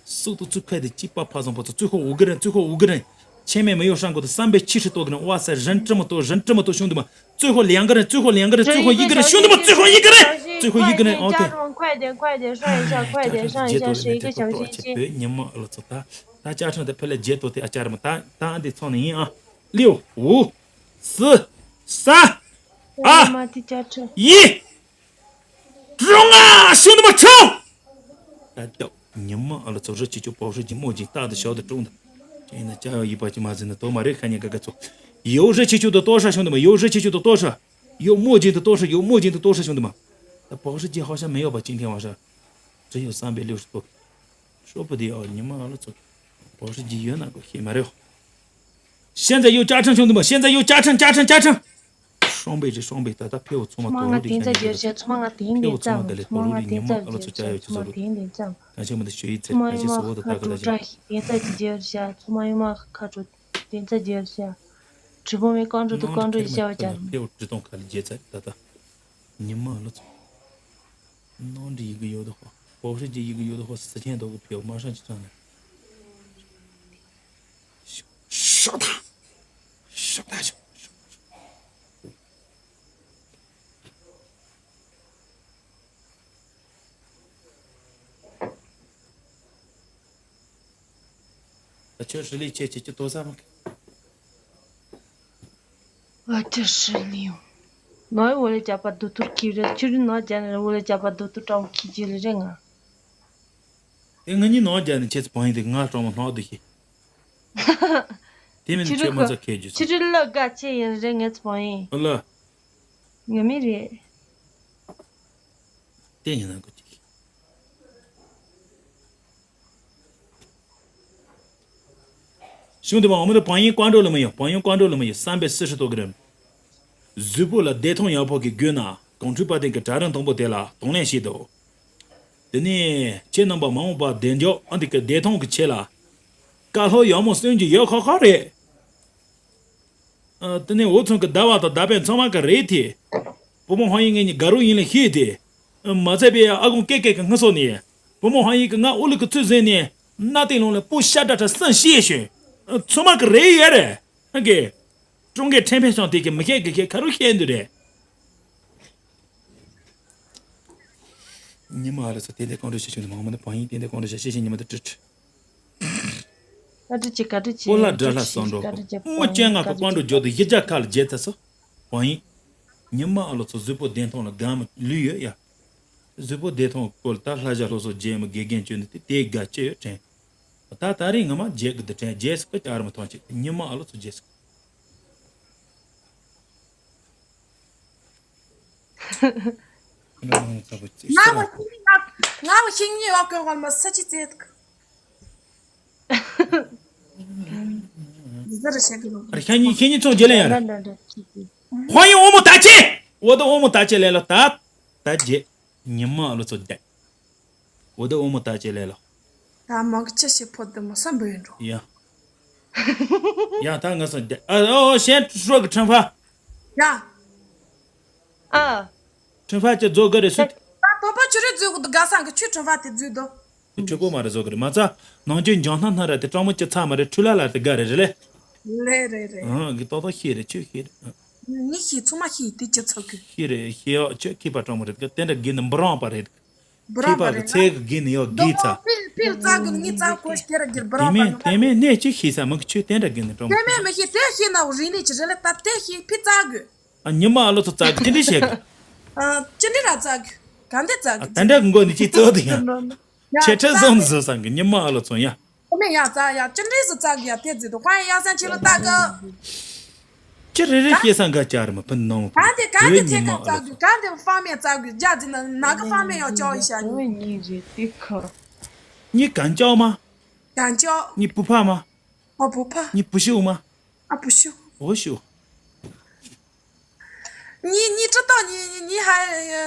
速度最快的 ཅི་པ་ཕ་བཟང་པོ་ཚོ་最后五个人最后五个人，前面没有上过的三百七十多个人，哇塞，人这么多，人这么多，兄弟们，最后两个人，最后两个人，最后一个人，兄弟们，最后一个人，最后一个人，OK。 快点快点上一下，快点上一下，十一个小星星。 ཉི་མ་ཨ་ལོ་ཚོ་ད། ད་བཅའ་ཁྲིམས་དེ་ཕེ་ལེ་བརྗེད་དོ་དེ་ཨ་ཅར་མ་ད་ད་འདི་ཚང་ནི་ཡིན་ཨ། 六五四三二一 中啊兄弟们冲！ ད་ད་ཉི་མ་ཨ་ལོ་ཚོ་རི་ཆི་ཆུ་པའོ་ཧྲི་ཅི་མོ་ཅི་ཏག་ཏུ་ཞོག་ཏུ་ཀྲུང་ད། ཅི་ཡིན་ན་ཅ་ཡོ་ཡི་པ་ཅི་མ་ཟིན་ན་དོ་མ་རེ་ཁ་ཉེ་ག་ག་ཚོ། 有热气球的多少兄弟们，有热气球的多少，有墨镜的多少，有墨镜的多少，有墨镜的多少，兄弟们。 ད་པའོ་ཧྲི་ཅི་好像没有吧，今天晚上。 只有三百六十多个。说不定哦，你们完了走，保时捷有那个黑马了。现在又加成，兄弟们，现在又加成，加成，加成。双倍这双倍，大家陪我充满多少的钱？陪我充满个来，多少的你们完了走，加油去走路。感谢我们的学一仔，感谢所有的大哥大姐。 དེ་ཚ་རྒྱལ་བྱ། ཚོ་མ་ཡོང་མ་ཁ་དྲོ། དེ་ཚ་རྒྱལ་བྱ། ཚོ་མ་ཡོང་མ་ཁ་དྲོ། དེ་ཚ་རྒྱལ་བྱ། ཕེའུ་ཀྲི་སྟོང་ཁ་ལ་རྒྱལ་ཚ་ད་ད། ཉི་མ་ལོ་ཚོ། ནང་འདྲི་ཡི་གི་ཡོད་དོ། ཧོ་ཧྲི་ཅི་ཡི་གེ་ཡོད་དོ་ཧོ་སི་ཆེན་དོ་གི་ཕེའོ་མ་ཧྲ་ཅི་ཙང་ནས། ཤོག་ཤོག་དང་། ཤོག་དང་ཤོག་ད་ཁྱོད་ཧྲི་ལི་ཆེ་ཆེ་ཅི་ཏོ་ས་མ་ཁ། ཨ་ཅི་ཧྲི་ལི་ཡོང་། ནའི་འོ་ལེ་ཅ་པ་དུ་ཐུར་ཁི་རེད། ཁྱོད་རི་ན་ཅན་རེད། འོ་ལེ་ཅ་པ་དུ་ཐུར་ཀྲང་ཁི་ཅི་ལི་རེད་ང་། དེ་ང་གཉིས་ནང་རྒྱ་ནས་ཁྱེད་ཚོ་བང་ཡིན་དེ་ང་གྲོང་མོ་ནག་དུ་ཤི། དེ་མིན་ཁྱི་ཁྱོད་མ་རིག་ཚ་ཁས་རྒྱུ་ཁྱི་ཚོ། རིག་ལ་དགའ་ཆེ་ཡིན་རེད་ངེད་ཚོ་བང་ཡིན། ཨ་ལ། ང་མི་རེད། དེ་ཡིན་ན་གོ་ཅིག་གཞུང་དེ་མ་འོ་མ་རེ་བང་ཡིན་ཀོང་ཀྲོ་ལ་མ་ཡོད། བང་ཡིན་ཀོང་ཀྲོ་ལ་མ་ཡོད། བསམ་པའི་སྲི་ཧྲི་ཏོ་གི་རེད། གཟུགས་པོ་ལ་བདེ་ཐང་ཡག་པོ་གི་དགོས་ན་གོང་ཁྲོས་པ་དེ་གི་གྲལ་རིམ་དང་པོ་དེ་ལ་དང་ལེན་བྱེད་དོ། དེ་ནས་ཁྱེད་རྣམ་པ་མ་འོངས་པ་བདེ་འཇགས་ཨ་འདི་གི་བདེ་ཐང་གི་ཆེད་ལ་དཀའ་སློབ་ཡག་མོ་སོན་གྱི་ཡོད་ཁག་ཁག་རེད། ཨ་དེ་ནས་འུ་ཚང་གི་ཟླ་བ་དང་ཟླ་བའི་ཚང་མ་གི་རེད་དེ། བུ་མོ་ཧང་ཡིན་ངེད་གཉིས་དགའ་རོགས་ཡིན་ལ་ཤེས་དེ། མ་ཚད་པའི་ཨ་ཁུང་ཀེ་ཀེ་གི་སྔ་སོ་ནས། བུ་མོ་ཧང་ཡིན་གི་ང་ཨུ་ལུ་གི་ཚུལ་ཟིན་ནས་སྣ་ཏིང་ལོང་ལ་སྤུ་ཤ་འདྲ་འདྲ་སང་ཤེས་ཤོད། ཚང་མ་གི་རེད་ཡོད་རེད། ཨ་གི། ཀྲུང་གོའི་ཁྲེན་ཕེ་ཤང་དེ་གི་མི་ཤེས་གི་ཤེས་ག་རུ་ཤེས་འདུག་རེད། ཉི་མ་ཨ་ལ་ཚོ་ཏན་ཏན་གང་འདྲ་བྱེད་ཆོག་ནི་མང་མོ་ནི་བང་ཡིན་ཏན་ཏན་གང་འདྲ་བྱེད་ཤེས་ཤེས་ཉི་མ་དུ་ཀྲི་ཀྲི། བཀའ་དྲིན་ཆེ་བཀའ་དྲིན་ཆེ། སྤོ་ལགས་དགྲ་ལྷ་བསམ་འགྲོ་བཀའ་དྲིན་ཆེ། དབུ་མ་སྤྱན་སྔ་གི་དཔལ་འབྲུ་བརྗོད་དུ་གཞི་རྒྱ་ཁ་ལ་རྒྱལ་ཚ་སོ། བང་ཡིན། ཉི་མ་ཨ་ལོ་ཚོ་གཟུགས་པོ་བདེ་ཐང་ལ་དགའ་མོ་ལུས་ཡོད་ཡ། གཟུགས་པོ་བདེ་ཐང་སྐོར་ད་ལྷ་ཞྭ་ལྷོ་སོ་རྒྱལ་མོ་དགེ་རྒན་བཅོས་ནི་དེ་དེ་དགའ་ཅི་ཡོད་དྲན། ད་ད་རིང་ངོ་མ་རྒྱལ་གི་དུ་དྲན་རྒྱལ་སི་ཀི་ཅར་མི་ཐང་ཆེ་ཉི་མ་ཨ་ལོ་ཚོ་རྒྱལ་སི་ཀི། ང་བ་ཤིང་ང་ང་བ་ཤིང་ཉི་བ་ཀོན་གོན་མ་ས་ཅི་ཙེ། ཟི་ཟི་ར་ཤེ་གི་ལོ། ཨ་ཤ་ཉི་ཤེ་ཉི་ཚོང་རྒྱལ་ཡ་ར། ཧོ་ཡི་འོ་མོ་ད་ཅི། འོ་ད་འོ་མོ་ད་ཅི་ལས་ལ་ད། ད་རྒྱལ། ཉི་མ་ཨ་ལོ་ཚོ་རྒྱལ། འོ་ད་འོ་མོ་ད་ཅི་ལས་ལ། ད་མང་གི་ཅི་ཞིག་ཕོ་དུ་མོ་སམ་བུ་ཡིན་འགྲོ། ཡ། ཡ་ད་ང་སོ་རྒྱལ། ཨ་ཨོ་ཞེན་ཧྲོ་གི་ཁྲང་ཕ། ཡ། ཨ། ཁྲུན་ཧྥ་ཅི་རྫོགས་དགའ་རེད་སུ། ད་དོ་པ་ཆུ་རེ་རྫོགས་གི་དགའ་སང་གི་ཆུ་ཁྲུན་ཧྥ་དེ་རྫོགས་དོ། ཆུ་པོ་མ་རེད་རྫོགས་གི་རེད་མ་ཚ། ནང་ཆོས་འཇང་སྣ་སྣ་ར་དེ་སྤྲང་མོ་ཅི་ཚ་མ་རེད་ཁྲུ་ལ་ལ་དེ་དགའ་རེད་རེད་ལེ། རེད་རེད་རེད། ཨང་གི་ཏོག་ཏོག་ཤེས་རེད་ཆོས་ཤེས་རེད། ངས་ཤེས་ཚང་མ་ཤེས་དེ་ཅི་ཚོགས་གི། ཤེས་རེད་ཤེས་ཡོད་ཆོས་མཁས་པ་སྤྲང་མོ་རེད་གི་དེ་འདྲ་གི་ནི་འབུ་རང་པ་རེད། བུ་རམ་པ་མཁས་པ་གི་རེད་ཚེ་གི་དགེ་ནི་ཡོད་དགེ་ཚ། ཕིལ་ཕིལ་ཙག་གི་ངི་ཙག་གོ་ཤི་ཁེ་ར་གིར་བུ་རམ་པ་ཡོད། དེ་མེད་དེ་མེད་གནས་ཅི་ཤེས་ས་མི་གི་ཆོས་དེ་འདྲ་གི་ནི་སྤྲང་མོ། དེ་མེད་མི་ཤེས་དེ་ཤེས་ན་རིག་གནས་ཀྱི་རེད་ལ་ད་དེ་ཤེས་ཕི་ཙག་གི། ཨ་ཉི་མ་ཨ་ལོ་ཚོ་ཙག་གི་ཅི་འདྲ་བྱེད་གི། ཨ་ཅི་འདྲ་ར་ཙག་གི་ག་འདྲ་ཙག་གི། ཨ་ད་འདྲ་གི་མགོ་ནི་ཅི་ཙོག་དེ་ཡང་། ཆེ་ཁྲ་བཟང་བཟོ་སང་གི་ཉི་མ་ཨ་ལོ་ཚོ་ཡང་། ཨོ་མེ་ཡ་ཙག་ཡ་ཅི་འདྲ་སུ་ཙག་གི་ཡ་དེ་ཙི་དུ་ཁོ་ཡ་ཡ་སང་ཆི་ལོ་ཙག་གི། ཅི་རེ་རེ་ཤེས་སང་ག་ཅར་མ་ཕུ་ནོ། ག་འདི་ག་འདི་ཐེ་ཁ་ཙག་གི་ག་འདི་ཕ་མེ་ཙག་གི་རྒྱ་ཙི་ན་ན་གི་ཕ་མེ་ཡོ་ཅོ་ཡི་ཤ་ཉི། ཉི་རེ་ཏི་ཁ། ཉི་ག་ཅོ་མ། ག་ཅོ། ཉི་བུ་ཕ་མ། ཨ་བུ་ཕ། ཉི་བུ་ཤུ་མ། ཨ་བུ་ཤུ། འོ་ཤུ། ཉི་ཉི་ཁྲི་ཏོ་ཉི་ཉི་ཉི་ཧ་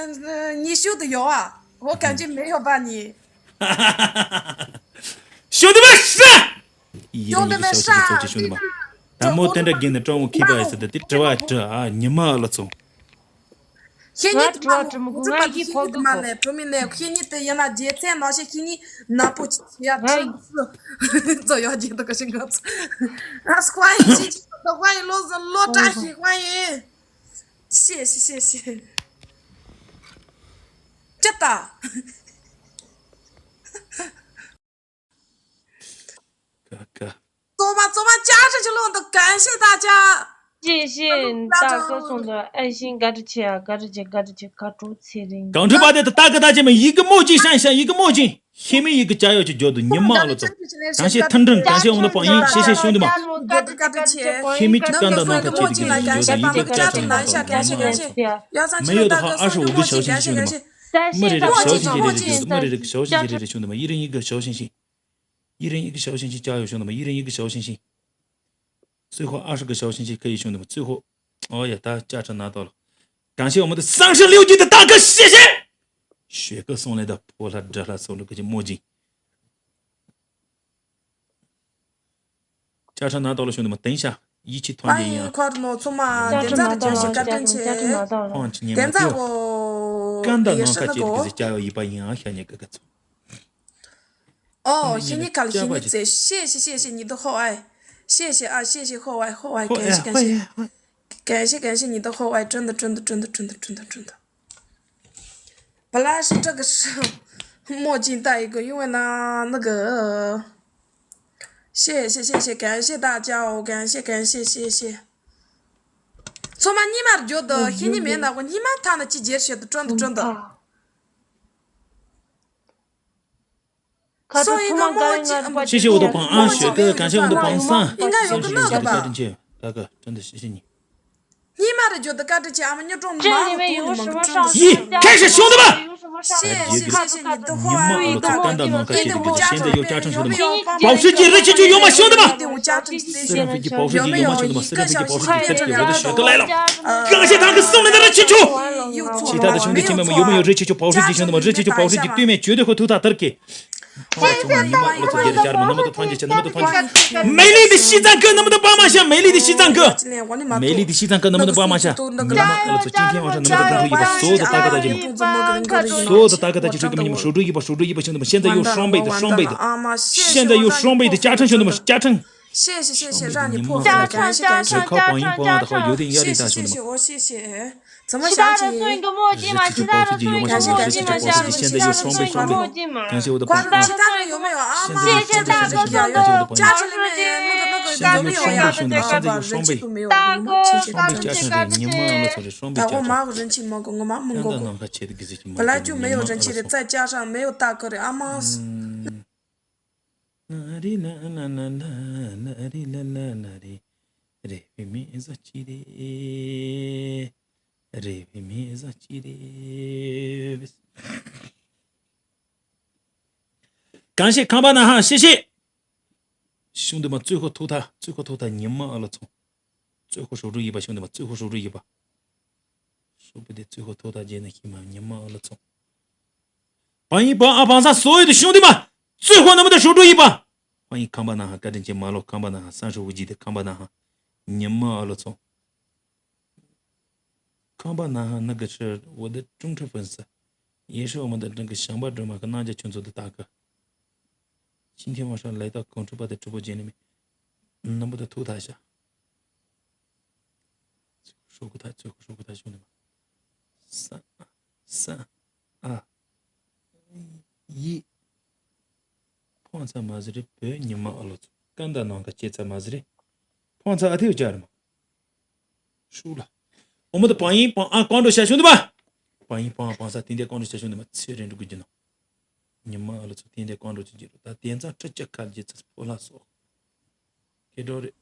ཉི་ཤུ་དུ་ཡོ་ཨ། འོ་ག་ཅི་མེ་ཡོ་བ་ཉི། ཤུ་དུ་མ་ཤ། ཡི་རང་ཡི་གི་ཤོག་ཤིང་གི་ཚོགས་ཀྱི་ཤུ་དུ་མ། ད་མོ་དེ་འདྲ་གི་ནི་སྤྲང་བོ་ཁྱི་པ་ཡི་ཟེར་ཏེ་དེ་དྲི་བ་དྲི་ཨ་ཉི་མ་ཨ་ལ་ཚོང་། ཤེས་ཉིད་དུ་མ་ལོ། ང་ཚོ་ང་ཡི་ཤེས་ཉིད་དུ་མ་ལས་བུ་མི་ལས་ཤེས་ཉིད་དུ་ཡིན་ན་རྒྱལ་མཚན་ནང་བཞིན་ཤེས་ཉིད་ནག་པོ་ཅིག་བྱེད་ཡ་ཁྲིམས་སུ་རྫོགས་ཡོད་ཀྱི་འདུག་ག་ཤིང་ག་ཚོ། ཨ་སི་ཁ་ཡི་ཤེས་ཀྱི་འདུག་ཁ་ཡི་ལོ་ཟིན་ལོ་བཀྲ་ཤིས་ཁ་ཡི། ཤེས་ཤེས་ཤེས་ཤེས། ཅི་ལྟ། ཀ་ཀ། ཙོ་མ་ཙོ་མ་ཅག་ཅག་ཅི་ལོ་འདུག་གན་ཤེས་ད་ཅག་ཅི་ཤེས་ད་ཀ་སོ་སོང་དུ་ཨེ་ཤིང་ག་རེ་ཆེ་ཨ་ག་རེ་ཆེ་ག་རེ་ཆེ་ག་ཀྲོ་ཚེ་རིང་གང་ཁྲི་པ་དེ་ད་ཀ་ད་ཅི་མ་ཡི་གེ་མོ་ཅིག་ཤང་ཤང་ཡི་གེ་མོ་ཅིག་ཤེས་མི་ཡི་གེ་ཅ་ཡོ་ཅིག་འཇོག་དུ་ཉི་མ་ཨ་ལོ་ཚོ། གང་ཤེས་ཐུན་ཁྲིམས་གང་ཤེས་འོང་དུ་པང་ཡིན་ཤེས་ཤེས་ཤུང་དུ་མ། ཤེས་མི་ཅིག་ཀ་འདའ་ནང་ཁ་ཆེ་དུ་གི་ཡི་གེ་འཇོག་དུ་ཡི་གེ་ཅ་ཁྲིམས་ནང་ཁ་ཆེ་དུ་གི་མི་ཡོད་དུ་ཧ་ཨ་ཧྲི་འོ་གི་ཤའོ་ཤིང་ཤིང་ཤིང་། མི་རེ་རེ་གི་ཤའོ་ཤིང་ཤིང་རེ་རེ་གི་ཤའོ་ཤིང་ཤིང་མི་རེ་རེ་གི་ཤའོ་ཤིང་ཤིང་རེ་རེ་གི་ཤའོ་ཤིང་ཤིང་། ཡི་རིང་ཡི་གི་ཤའོ་ཤིང་ཤིང་ཅ་ཡོ་ཤུང་དུ་མ་ཡི་རིང་ཡི་གི་ཤའོ་ཤིང་ཤིང་། ཙུའི་ཧོ་ཨ་ཧྲི་གི་ཤའོ་ཤིང་ཤིང་ཁ་ཡི་ཤུང་དུ་མ་ཙུའི་ཧོ། ཨོ་ཡ་ད་ཅ་ཁྲ་ན་ཏོ་ལོ། གང་ཤེས་འོ་མ་དུ་སང་ཧྲི་ལིའུ་ཅི་དུ་ད་གི་ཤེས་ཤེས། ཞོད་གི་སོང་ལེ་ད་ཕོ་ལྷ་དགྲ་ལྷ་སོང་ལེ་གི་ཅི་མོ་ཅིང་། ཅ་ཁྲ་ན་ཏོ་ལོ་ཤུང་དུ་མ་དེང་ཤ་ཡི་ཆི་ཐོན་ཨ་ཡེ་ཡིན་ཡང་། ཁོར་ནོ་ཚོ་མ་ཅ་དེ་ཁྲ་ན་ཚ་ཏོ་ཅ་ལོ་ཤ་ཀ་ཅ་ཁྲ་ཏོན་ན་ཆེ། ཏོ་ལོ། ཁོང་ཅི་ཉན་མ་ཏེ་ཡོ། ཀ་འདའ་ནང་ཁ་ཅི་དུ་གི་ཅི་ཅ་ཡོ་ཡི་པ་ཡིན་ཨ་ཤ་ཉེ་གི་གི་ཚོ། 哦，谢谢你卡了，谢谢你这，谢谢谢谢你的厚爱，谢谢啊，谢谢厚爱厚爱，感谢感谢，感谢感谢你的厚爱，真的真的真的真的真的真的。本来是这个是墨镜戴一个，因为呢那个，谢谢谢谢，感谢大家哦，感谢感谢谢谢。ཚང་མ་ཉི་མ་བརྗོད་དུ་ཤེས་ཉི་མེད་ན་གོ་ཉི་མ་ཐ་ན་ཅི་རྗེར་བྱེད་དུ་ཀྲོན་དུ་ཀྲོན་དུ། ཁ་ཐུག་ཐུག་མ་ག་རེ་ང་པ་谢谢我的榜二雪哥，感谢我的榜三。应该有个那个吧。大哥，真的谢谢你。ཉི་མ་རེ་བརྗོད་དུ་བཀའ་དྲིན་ཆེ། ཨ་མ་ཉོ་ཀྲོང་མ་ལ་ཐུག་ནི་མང་གི་ཀྲོང་དུ། 一，开始，兄弟们！谢谢谢谢你的话，你的话，你的家长有没有？保时捷热气球有吗，兄弟们？私人飞机保时捷有吗，兄弟们？私人飞机保时捷，我的雪哥来了。感谢他给送来的热气球。其他的兄弟姐妹们有没有热气球、保时捷，兄弟们？热气球、保时捷，对面绝对会投他的给。我的天，你们，我的天，家人们，那么多团结起来，那么多团结起来。美丽的西藏哥，能不能帮忙一下？美丽的西藏哥，美丽的西藏哥，能不能帮忙一下？你们，我的天，今天晚上能不能帮助一把所有的大哥大姐们？所有的大哥大姐，兄弟们，你们守住一把，守住一把，兄弟们，现在有双倍的，双倍的，现在有双倍的加成，兄弟们，加成。谢谢谢谢，让你破费了，感谢感谢。只靠榜一榜二的话，有点压力大，兄弟们。谢谢谢谢，我谢谢。怎么想起？其他人送一个墨镜嘛，其他人送一个墨镜嘛，谢谢谢谢谢谢，现在有双倍双倍。感谢我的榜二。其他人有没有啊？谢谢大哥送的加成里面那个那个有没有呀？现在有双倍，兄弟们，现在有双倍。大哥，双倍加成，你们，我操，这双倍加成。我妈人气没过，我妈没过。本来就没有人气的，再加上没有大哥的，阿妈。 ལ་རི་ལ་ལ་ལ་ལ་རི་ལ་ལ་ལ་རི། རེ་བའི་མི་ཟ་ཅི་རེ། རེ་བའི་མི་ཟ་ཅི་རེ། གང་ཤེས་ཁམས་པ་ན་ཧ་ཤེས་ཤེས། གཞུང་འདི་མ་རྩོད་ཁོ་ཐུག་ཐ་རྩོད་ཁོ་ཐུག་ཐ་ཉི་མ་ཨ་ལ་ཚོང་། རྩོད་ཁོ་ཧྲོ་ཧྲོ་ཡིན་པ་གཞུང་འདི་མ་རྩོད་ཁོ་ཧྲོ་ཧྲོ་ཡིན་པ། ཧྲོ་པི་དེ་རྩོད་ཁོ་ཐུག་ཐ་རྗེས་ནས་ཤི་མ་ཉི་མ་ཨ་ལ་ཚོང་། 榜一榜二榜三所有的兄弟们，最后能不能守住一把？欢迎看吧男孩，该阵前马路看吧男孩，三十五级的看吧男孩，你们阿鲁聪。看吧男孩那个是我的忠实粉丝，也是我们的那个乡巴drama跟那家群组的大哥。今天晚上来到公主爸的直播间里面，能不能偷他一下？说过他，最后说过他兄弟们，三三 ཨ། ཡི། ཕོང་ཚ་མ་ཟི་རེད་བོད་ཉི་མ་ཨ་ལོ་ཚོ་ཀན་ད་ནང་ག་སྐྱེས་ཚ་མ་ཟི་རེད། ཕོང་ཚ་ཨ་ཐེའུ་ཅར་མ། ཤུ་ལ། ཨོ་མོ་ད་པང་ཡིན་པང་ཨ་ཀང་འགྲོ་ཤ་ཤུ་འདི་མ། པང་ཡིན་པང་ཨ་པང་ས་དེང་དེ་ཀང་འགྲོ་ཤ་ཤུ་འདི་མ་ཚེ་རིང་འགྲོ་གི་རྒྱུ་ནང་། ཉི་མ་ཨ་ལོ་ཚོ་དེང་དེ་ཀང་འགྲོ་ཅི་རྒྱུ་རུ་ད་དེང་ཚ་ཁྲི་ཅི་ཁ་རྒྱུ་ཚ་ཕོ་ལ་སོགས། སྐྱེ་འགྲོ་རེད།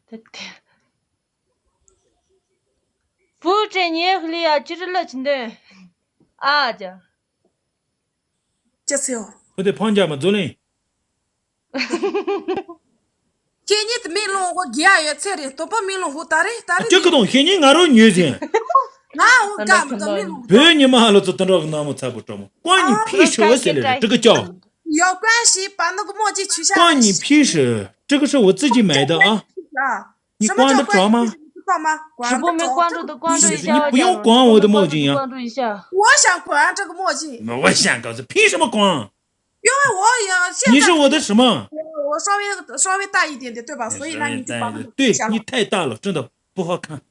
དེ་དེ། བུ་དྲན་ཉེ་ཧི་ལི་ཡ་ཅི་རི་ལ་ཅི་འདོན། ཨ་ཅག་ཅི་ཟེར་བ། ཁོ་དེ་ཕང་རྒྱ་མ་རྫོ་ལེན། ཁྱེད་ཉིད་དུ་མི་ལོང་ཧོ་གི་ཡ་ཡོད་ཚེ་རེད་དོ་པོ་མི་ལོང་ཧོ་ད་རེད་ད་རེད། ཅི་ཀི་དང་ཁྱེད་ཉིད་ང་རོ་ཉོས་ཟིན། ང་འོ་ཀ་མི་དོ་མི་ལོང་ཧོ། བོད་ཉི་མ་ཧ་ལོ་ཚོ་དུ་འགྲོ་གི་ནང་མོ་ཚ་པོ་སྤྲོ་མོ་ཀོ་ཉི་ཕི་ཤི་བ་ཟེར་ལེ་རེད་ཀི་ཅོ། 有关系把那个墨镜取下来。 ཀོ་ཉི་ཕི་ཤི་ཀི་ཤི་བ་ཙི་ཅི་མེད་ད་ཨ། 你光着床吗？ 什么叫关注的关注一下，直播没关注的关注一下，直播没关注的关注一下，我要知道。 你不用管我的墨镜呀。我想管这个墨镜。我想告诉，凭什么管？因为我也现在你是我的什么？我稍微稍微大一点点，对吧？所以呢，你就把那个对，你太大了，真的不好看。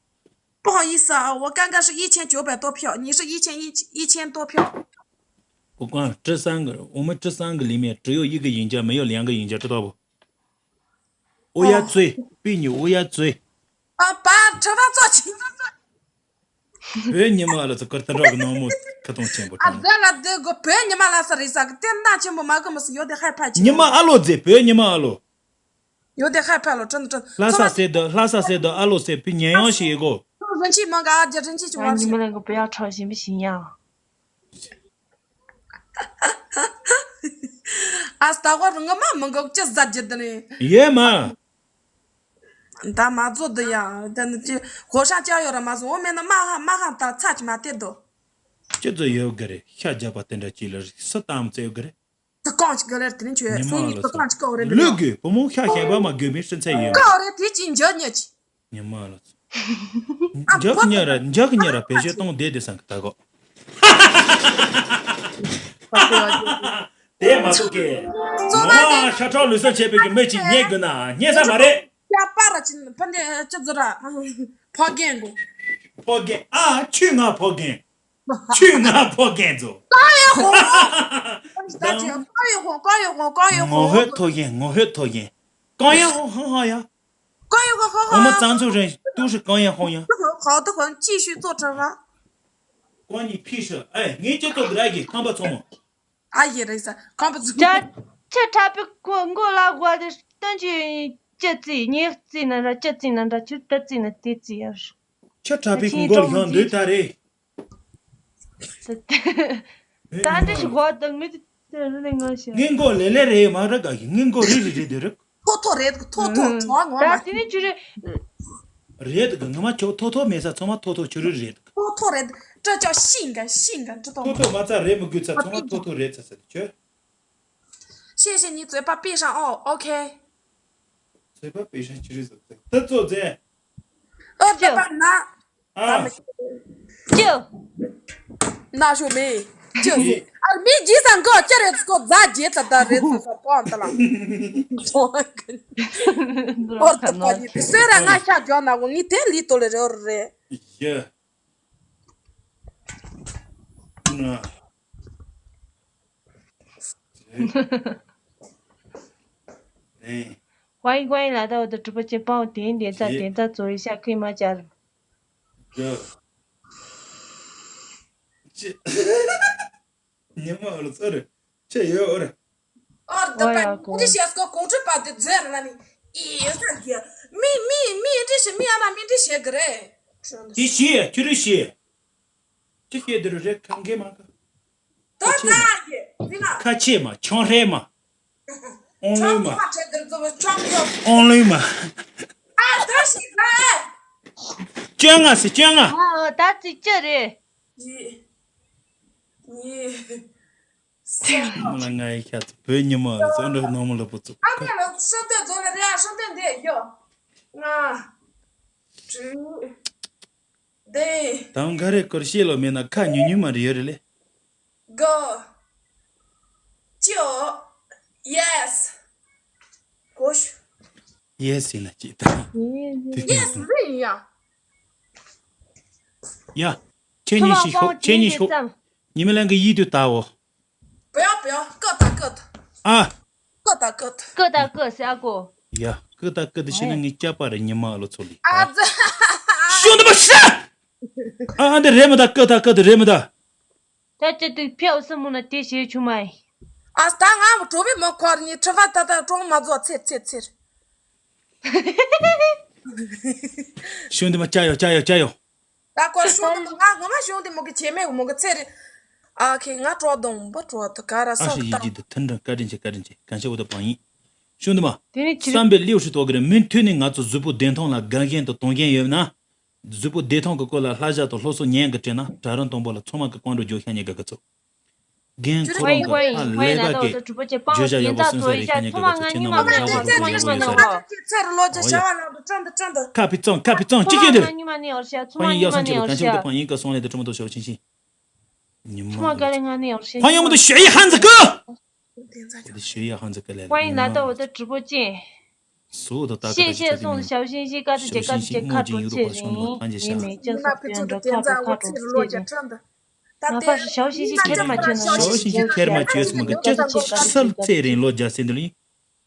不好意思啊，我刚刚是一千九百多票，你是一千一一千多票。不管这三个，我们这三个里面只有一个赢家，没有两个赢家，知道不？ 乌鸦嘴，被你乌鸦嘴。啊，把头发做起。 བོད་ཉི་མ་ཨ་ལོ་ཚོ་ཀར་ཏ་རོག་གི་ནང་མོ་ཁ་ཏོང་ཆེན་པོ་ཨ་དྲང་། དེ་ལ་དེ་གོ་བོད་ཉི་མ་ལ་ས་རེད་ས་གི་དེ་ན་ཆེན་པོ་མ་གི་མི་སི་ཡོད་དེ་ཧ་ཕ་ཆེ། ཉི་མ་ཨ་ལོ་ཛེ་བོད་ཉི་མ་ཨ་ལོ། ཡོད་དེ་ཧ་ཕ་ལོ་ཀྲན་ཀྲན། ལྷ་ས་སེ་དོ་ལྷ་ས་སེ་དོ་ཨ་ལོ་སེ་བི་ཉན་ཡང་ཞིག་གོ། རིན་ཆེན་མང་ག་ཨ་རྒྱ་རིན་ཆེན་ཆུང་བ་ཉི་མ་ལ་གི་བོད་ཡག་ཁྲག་ཞིམ་པོ་ཞིག་ཡང་། 啊，ད་ཧོ་རུ་ང་མ་མི་འགོག་ཅི་ཟ་རྒྱུ་དེ་ནི། ཡེ་མ། ད་མ་བཟོ་དུ་ཡ། ད་ནི་ཅི་ཧོ་ཧྲ་ཅག་ཡོད་ར་མ་བཟོ་འོ་མེད་ན་མ་ཧ་མ་ཧ་ད་ཚ་ཅི་མ་དེ་དོ། ཅི་ཙི་ཡོད་གི་རེད་ཤ་རྒྱབ་པ་དེ་འདྲ་ཅི་ལ་རེད་སུ་དམ་བཙལ་གི་རེད། ད་གང་ཅི་གི་རེད་དེ་ནི་ཆོས་ཉི་མ་སུ་ཡི་ལ་ད་གང་ཅི་གི་རེད་ལུས་དགོས་བུ་མོ་ཤ་ཞན་པ་མ་དགོས་མི་ཤི་ཚེ་ཡོད་གི་རེད་དེ་ཅི་འཇོག་ཉེ་ཅི། ཉི་མ་ལ་ཚོ། འཇག་གི་ཉེ་ར་འཇག་གི་ཉེ་ར་བེད་སྤྱོད་གཏོང་བསྡད་དེ་སང་གི་ད་གོ། ཨ་ཚོ་གེ། ཚོ་ང་ལ་ཤ་ཁྲག་ལུས་སེམས་བྱས་པའི་གི་མི་ཅིག་རྙེད་དགོས་ན་རྙེད་ས་མ་རེད། ཡ་པ་ར་ཅིན་ཕ་འདི་ཅི་ཛུ་ར། ཕོ་རྒན་གོ། ཕོ་རྒན་ཨ་ཆུ་ང་ཕོ་རྒན། ཆུ་ང་ཕོ་རྒན་ཚོ། ཀ་ཡོ་ཧོ། ཀ་ཡོ་ཧོ་ཀ་ཡོ་ཧོ་ཀ་ཡོ་ཧོ། ངོ་ཧོད་ཐོ་རྒན་ངོ་ཧོད་ཐོ་རྒན། ཀ་ཡོ་ཧོ་ཧ་ཧ་ཡ། ཀ་ཡོ་ཧོ་ཧ་ཧ། ཨོ་མ་ཙང་ཚོ་རེད་ཏུ་ཧྲི་ཀ་ཡོ་ཧོ་ཡ། 好的很，继续做着吧。 ཀོ་ནི་ཕི་ཧྲི་ཨེ་ངས་ཅི་ཚོ་དག་ར་གི་ཁམས་པ་ཚོ་མོ། ཨ་ཡེ་རེད་ས་ཁམས་པ་ཚོ། ཅ་ཆ་ཁྲ་པི་ཁོ་མགོ་ལ་གོ་དེ་སྟོན་གྱི་ཅི་རྩི་ཉེ་རྩི་ན་ར་ཅི་རྩི་ན་འདྲ་ཆུ་ཏི་རྩི་ན་དེ་རྩི་ཡ་རུ། ཆ་ཁྲ་པི་ཁོ་མགོ་ལ་ཡང་འདུག་ད་རེད། ད་འདྲི་ཞིག་གོ་ད་ངུ་དེ་རུ་ནས་ངུ་ཞིག་ངའི་མགོ་ལེ་ལེ་རེད་མ་ར་ག་གི་ངའི་མགོ་རི་རི་རེད་དེ་རུ། ཐོ་ཐོ་རེད་ཐོ་ཐོ་ཐོ་ངོ་མ། ད་དེ་ནི་ཆུ་རེད། རེད་གི་ངོ་མ་ཁྱོད་ཐོ་ཐོ་མེད་ས་ཚང་མ་ཐོ་ཐོ་ཆུ་རུ་རེད། ཐོ་ཐོ་རེད་ཀྲ་ཅོ་ཤིང་ག་ཤིང་ག་འདྲི་ཐོ། ཐོ་ཐོ་མ་ཚ་རེད་མི་དགོས་ཚ་ཚང་མ་ཐོ་ཐོ་རེད་ཚ་ཚ་དེ་ཁྱོད། 谢谢你嘴巴闭上哦，OK。 嘴巴闭上就是怎么的？得做贼。呃，爸爸拿。啊。就。那就没，就是。啊，没几三个，这人给我砸几次的人是说光的了。我的妈，你虽然俺下脚那我，你太里头了，人人。呀。嗯。 欢迎欢迎来到我的直播间，帮我点一点赞，点赞左一下可以吗，家人？ཉི་མ་ཨོ་ལ་ཚོ་རེ་ཆེ་ཡོད་ཨོ་རེ། ཨོ་རེ་ད་པ་ཉི་འདི་ཤེས་སྐོ་གོང་ཁྲི་པ་དེ་རྫས་ར་ནི་ཨི་ཡོད་ས་གི་མི་མི་མི་འདི་ཤེས་མི་ཨ་མ་མི་འདི་ཤེས་གི་རེད། དེ་ཤེས་ཁྱོད་རེ་ཤེས། ཅི་ཤེས་དེ་རུ་རེད་ཁ་མཁས་མ་ཁ། ད་ད་ཡི་འདི་ལ་ཁ་ཆེ་མ་ཆང་ཧྲེ་མ། ཨོང་ལུས་མ། ཆང་ཁ་ཆེ་དེར་ཚོ་ཆང་ཡོད། ཨོང་ལུས་མ། ཨ་ད་ཤི་ད་ཨེ། བཅོ་ལྔ་སི་བཅོ་ལྔ། ཨ་ད་ཙི་ཅི་རེད། ཡི་ཡི། མོ་ལ་ང་ཡི་ཁྱ་ཚོ་བོད་ཉི་མ་ལ་བཙོན་འགྲོ་ནོར་མོ་ལ་པོ་ཚོ། ཨ་ཁ་ལ་ཤོ་ཏེ་ཛོ་ལ་རེ་ཨ་ཤོ་ཏེ་འདེ་ཡོ། ང་། དྲུག་དེ། དང་ག་རེ་སྐོར་ཤེས་ལོ་མེད་ན་ཁ་ཉུང་ཉུང་མ་རེ་ཡོད་རེད་ལེ། གོ། ཅོ། ཡེས། གོ་ཤུ། ཡེས་ཡིན་ན་ཅི་ད། ཡེས་རེད་ཡ། ཡ། ཁྱེད་གཉིས་ཤིག་ཤོག་ཁྱེད་གཉིས་ཤོག་ཉི་མ་ལན་གི་ཡིད་དུ་ལྟའོ། 不要不要，ཀ་ད་ཀ་ད། ཨ། ཀ་ད་ཀ་ད། ཀ་ད་ཀ་ཟེར་ཨ་ཀོ། ཡ། ཀ་ད་ཀ་ད་ཤི་ན་ངའི་སྐྱབས་པ་རེད་ཉི་མ་ཨ་ལོ་ཚོ་ལི། ཨ་ཙི། ཤོག་འདི་མ་ཤ། ཨ་ཨ་འདི་རེད་མི་ད་ཀ་ད་ཀ་ད་རེད་མི་ད། ད་ཅི་དུས་ཕེའུ་སི་མོ་ན་དེ་བྱེད་ཆུ་མ་ཡིན། ཨ་ད་ང་མོ་གྲོ་བའི་མོ་ཁོར་ནི་ཁྲི་བ་ད་ད་གྲོང་མ་རྫོགས་ཚེར་ཚེར་ཚེར། ཤོག་འདི་མ་ཅ་ཡོ་ཅ་ཡོ་ཅ་ཡོ། ད་ཁོ་ཤོག་འདི་མ་ང་ངོ་མ་ཤོག་འདི་མོ་གི་བྱེད་མེད་མོ་གི་ཚེར། ཨ་ཁེ་ང་གྲོ་དང་བུ་གྲོ་ད་ག་ར་ཨ་ཤི་ཡི་ཇི་ད་ཐུན་དྲང་བཀའ་དྲིན་ཆེ་བཀའ་དྲིན་ཆེ་གང་ཤེས་འོ་ད་བང་ཡིན། ཤོག་འདི་མ། དེ་ནི་ཁྱེད་བསམ་པའི་ལེའུ་ཧྲི་ཏོ་གི་རེད་མུན་མཐུད་ནས་ང་ཚོ་གཟུགས་པོ་བདེ་ཐང་ལ་དགའ་མཁན་དང་གཏོང་མཁན་ཡོད་ན། གཟུགས་པོ་བདེ་ཐང་གི་སྐོར་ལ་ལྷ་ཞྭ་དང་སློབ་གསོ་ཉན་གི་དྲན་ན་གྲལ་རིམ་དང་པོ་ལ་ཚང་མ་གི་བཀའ་འགྲོ་རྒྱོ་ཤ་ཉེ་ག་གི་ཚོ། རྒན་ཁོ་རང་གི་ཧ་ལས་ཀ་གི་བརྗོད་བྱ་ཡག་པོ་གསུང་ས་རེད་ཤ་ཉེ་ག་གི་ཚོ་ཁྱེད་རྣམ་པ་ལ་ཡག་པོ་གི་ཡག་པོ་ཡོད་ས་རེད། ཁ་ཕི་ཙང་ཁ་ཕི་ཙང་གཅིག་ཁྱེད་འདིར། ཕ་ཡིན་ཡག་སང་ཁྱེད་ལ་གང་ཆེན་པོ་ཕ་ཡིན་ཀ་སོང་ལས་དེ་ཁྲི་མོ་དོ་ཞའོ་ཆིན་ཤིན། ཉི་མ་ཕ་ཡིན་མོ་དོ་ཞུ་ཡི་ཧན་ཛི་ཀི། དེ་ཞུ་ཡི་ཧན་ཛི་ཀི་ལས་ལ་ཉི་མ་ལ། 欢迎来到我的直播间。 སུ་དང་ད་ཀ་ད་ཅི་ཆ་ཟིན་ཞའོ་ཞིན་ཤི་ཀ་ཏི་ཅེ་ཀ་ཏི་ཅེ་ཁ་ཏོ་ཚེ་རིང་ཡིན་མེད་ཅི་སོགས་དོན་འགྲོ་ཁ་ཏོ་ཁ་ཏོ་ཚེ་རིང་ང་པ་ཞའོ་ཞིན་ཤི་ཁེར་མ་ཅོས་ན་ཞའོ་ཞིན་ཤི་ཁེར་མ་ཅོས་མི་འདུག་ཅི་ཚེ་ཚེ་རིང་ལོ་བརྒྱ་ཟིན་འདུག་ཡིན།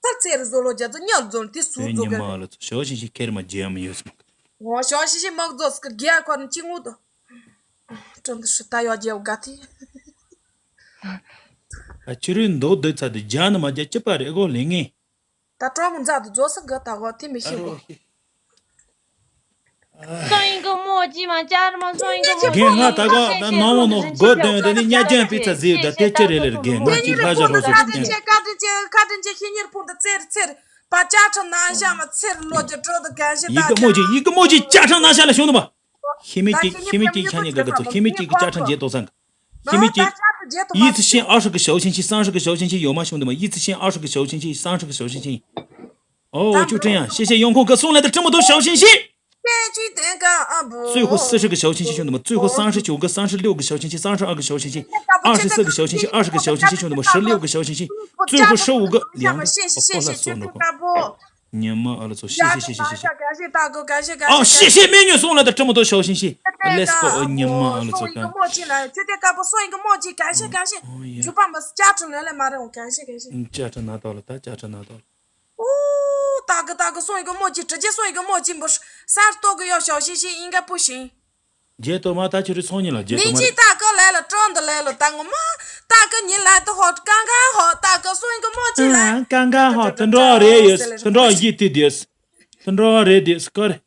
ཚར་ཚེ་རིང་བཟོ་ལོ་བརྒྱ་ཚོ་ཉག་བཟོ་ལ་དེ་སུ་བཟོ་གི་ཉི་མ་ལ་ཚོ་ཞའོ་ཞིན་ཤི་ཁེར་མ་ཇེ་ཡམ་ཡོད་སོང་། ང་ཞའོ་ཞིན་ཤི་མག་བཟོ་སི་ཀི་རྒྱ་ཁོ་ནི་ཅི་ངུ་དོ། ཀྲང་དུ་ཤི་ད་ཡོ་རྒྱལ་ག་ཐི། ཨ་ཆུ་རུའི་མདོག་བསྡུས་ཚར་དུས་རྒྱ་ནི་མ་རྒྱ་ཅི་པ་རེད་གོ་ལེ་ངེ། ད་ཀྲོང་མོ་མཛའ་དུ་རྫོགས་སུ་དགོས་ད་གོ་དེ་མི་ཤེས་གོ། 送一个墨镜嘛，家人们送一个墨镜。རྒན་ང་ད་གོ་ད་ནང་མོ་ནོ་སྒོ་དོན་དེ་ནི་ཉ་རྒྱན་པི་ཚ་ཟེར་ད་དེ་ཅི་རེད་ལེ་རྒན་ང་ཅི་ལྷ་ཞག་ལྷོ་སོ་ཅི་ཅན། བཀའ་དྲིན་ཆེ་བཀའ་དྲིན་ཆེ་ཤི་ཉེར་ཕུང་དུ་ཚེར་ཚེར་པ་ཅ་ཁྲ་ནང་ཤ་མ་ཚེར་ལོ་ཅི་ཀྲོ་དུ་གན་ཤི་ད་ཡི་གེ་མོ་ཅི་ཡི་གེ་མོ་ཅི་ཅ་ཁྲ་ནང་ཤ་ལ་ཤོང་དུ་མ། ཤི་མི་ཅིག་ཤི་མི་ཅིག་ཆ་ཉེ་ག་ག་ཚོ་ཤི་མི་ཅིག་གི་ཅ་ཁྲ་འཇལ་ཏོ་ཚང་། ཤི་མི་ཅིག 一次性二十个小星星，三十个小星星，有吗，兄弟们？一次性二十个小星星，三十个小星星。哦，就这样，谢谢永空哥送来的这么多小星星。最后四十个小星星，兄弟们，最后三十九个、三十六个小星星、三十二个小星星、二十四个小星星、二十个小星星，兄弟们，十六个小星星，最后十五个，两个，我过来送了。你妈了，谢谢谢谢谢谢。感谢大哥，感谢感谢。哦，谢谢美女送来的这么多小星星，let's go，你妈了，送一个墨镜来，绝对干部送一个墨镜，感谢感谢，就把我们加成来了嘛，让我感谢感谢。嗯，加成拿到了，他加成拿到了。 哦，大哥大哥，送一个墨镜，直接送一个墨镜，不是三十多个要小星星，应该不行。杰多玛他就是送你了，杰多玛。年轻大哥来了，真的来了，大我妈，大哥您来的好，刚刚好，大哥送一个墨镜来。嗯，刚刚好，等着也有，等着一滴滴，等着也得是个的。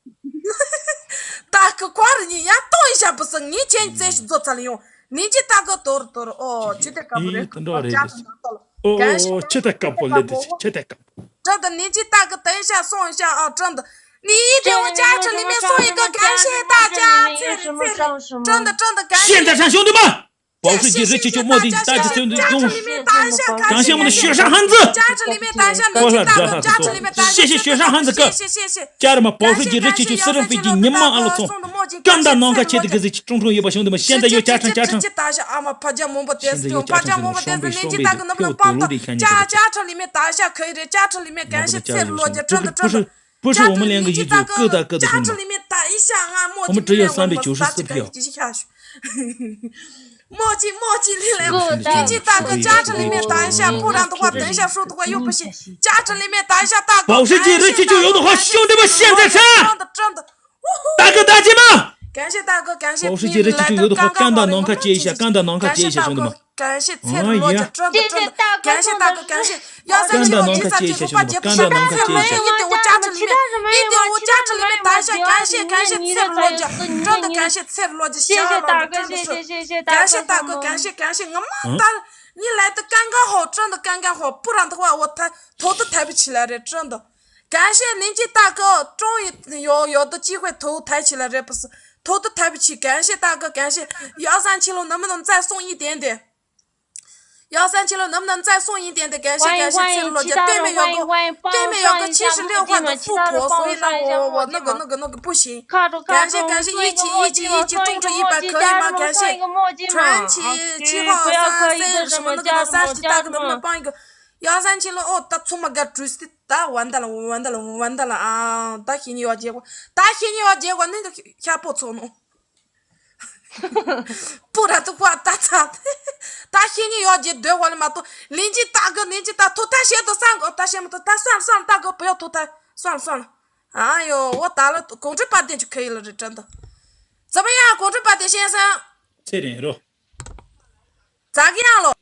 大哥，快点，你要动一下不是？你钱再去做咋了用？年纪大哥多了多了，哦，绝对搞不了，咦，等着也得是。加成拿到了。 哦，感谢哦，哦，吃得干不来的，吃得干。真的，年纪大哥，等一下送一下啊，真的。你一点五加成里面送一个，感谢大家，谢谢谢谢，真的真的感谢。现在上兄弟们，保时捷热气球墨镜，大家兄弟用，感谢我们的雪山汉子。加成里面打一下，年纪大哥，加成里面打一下，谢谢雪山汉子哥，谢谢谢谢。家人们，保时捷热气球私人飞机，你们阿拉送，干大囊卡切的给自己，众众一把兄弟们，现在要加成加成。直接打一下啊嘛，帕加蒙博电视，帕加蒙博电视，年纪大哥能不能帮到？加加成里面打一下可以的，加成里面感谢，谢谢罗姐，真的真的。不是我们两个一组，各打各的兄弟们。加成里面打一下啊，墨镜，我们只有三百九十四票。墨镜墨镜里来，年纪大哥加成里面打一下，不然的话，等一下说的话又不行。加成里面打一下，大哥。保时捷热气球有的话，兄弟们现在上。真的真的。 大哥大姐们，感谢大哥，感谢。保时捷热气球有的话，干大囊卡接一下，干大囊卡接一下，兄弟们。感谢蔡罗姐，真的真的，感谢大哥，感谢。幺三七六一三九九八，姐夫，谢谢谢谢，一点五加成里面，一点五加成里面打一下，感谢感谢蔡罗姐，真的感谢蔡罗姐，谢谢大哥，谢谢谢谢，感谢大哥，感谢感谢，我妈打，你来的刚刚好，真的刚刚好，不然的话我抬头都抬不起来的，真的。 感谢年纪大哥，终于有有的机会头抬起来了，不是头都抬不起。感谢大哥，感谢。幺三七六能不能再送一点点？幺三七六能不能再送一点点？感谢感谢，谢谢罗姐。对面有个对面有个七十六块的富婆，所以呢，我我那个那个那个不行。感谢感谢，一起一起一起，中出一百可以吗？感谢。传奇七号三三什么那个三十大哥能不能帮一个？ 幺三七六，哦，他出没个追的，他完蛋了，完蛋了，完蛋了啊！他嫌你要结果，他嫌你要结果，那个下不错呢。不然的话，他他他嫌你要结对我的嘛都，年纪大个年纪大，投胎先投三个，他先不投，他算了算了，大哥不要投胎，算了算了。哎呦，我打了公车八点就可以了，这真的。怎么样，公车八点先生？这点肉。咋个样了？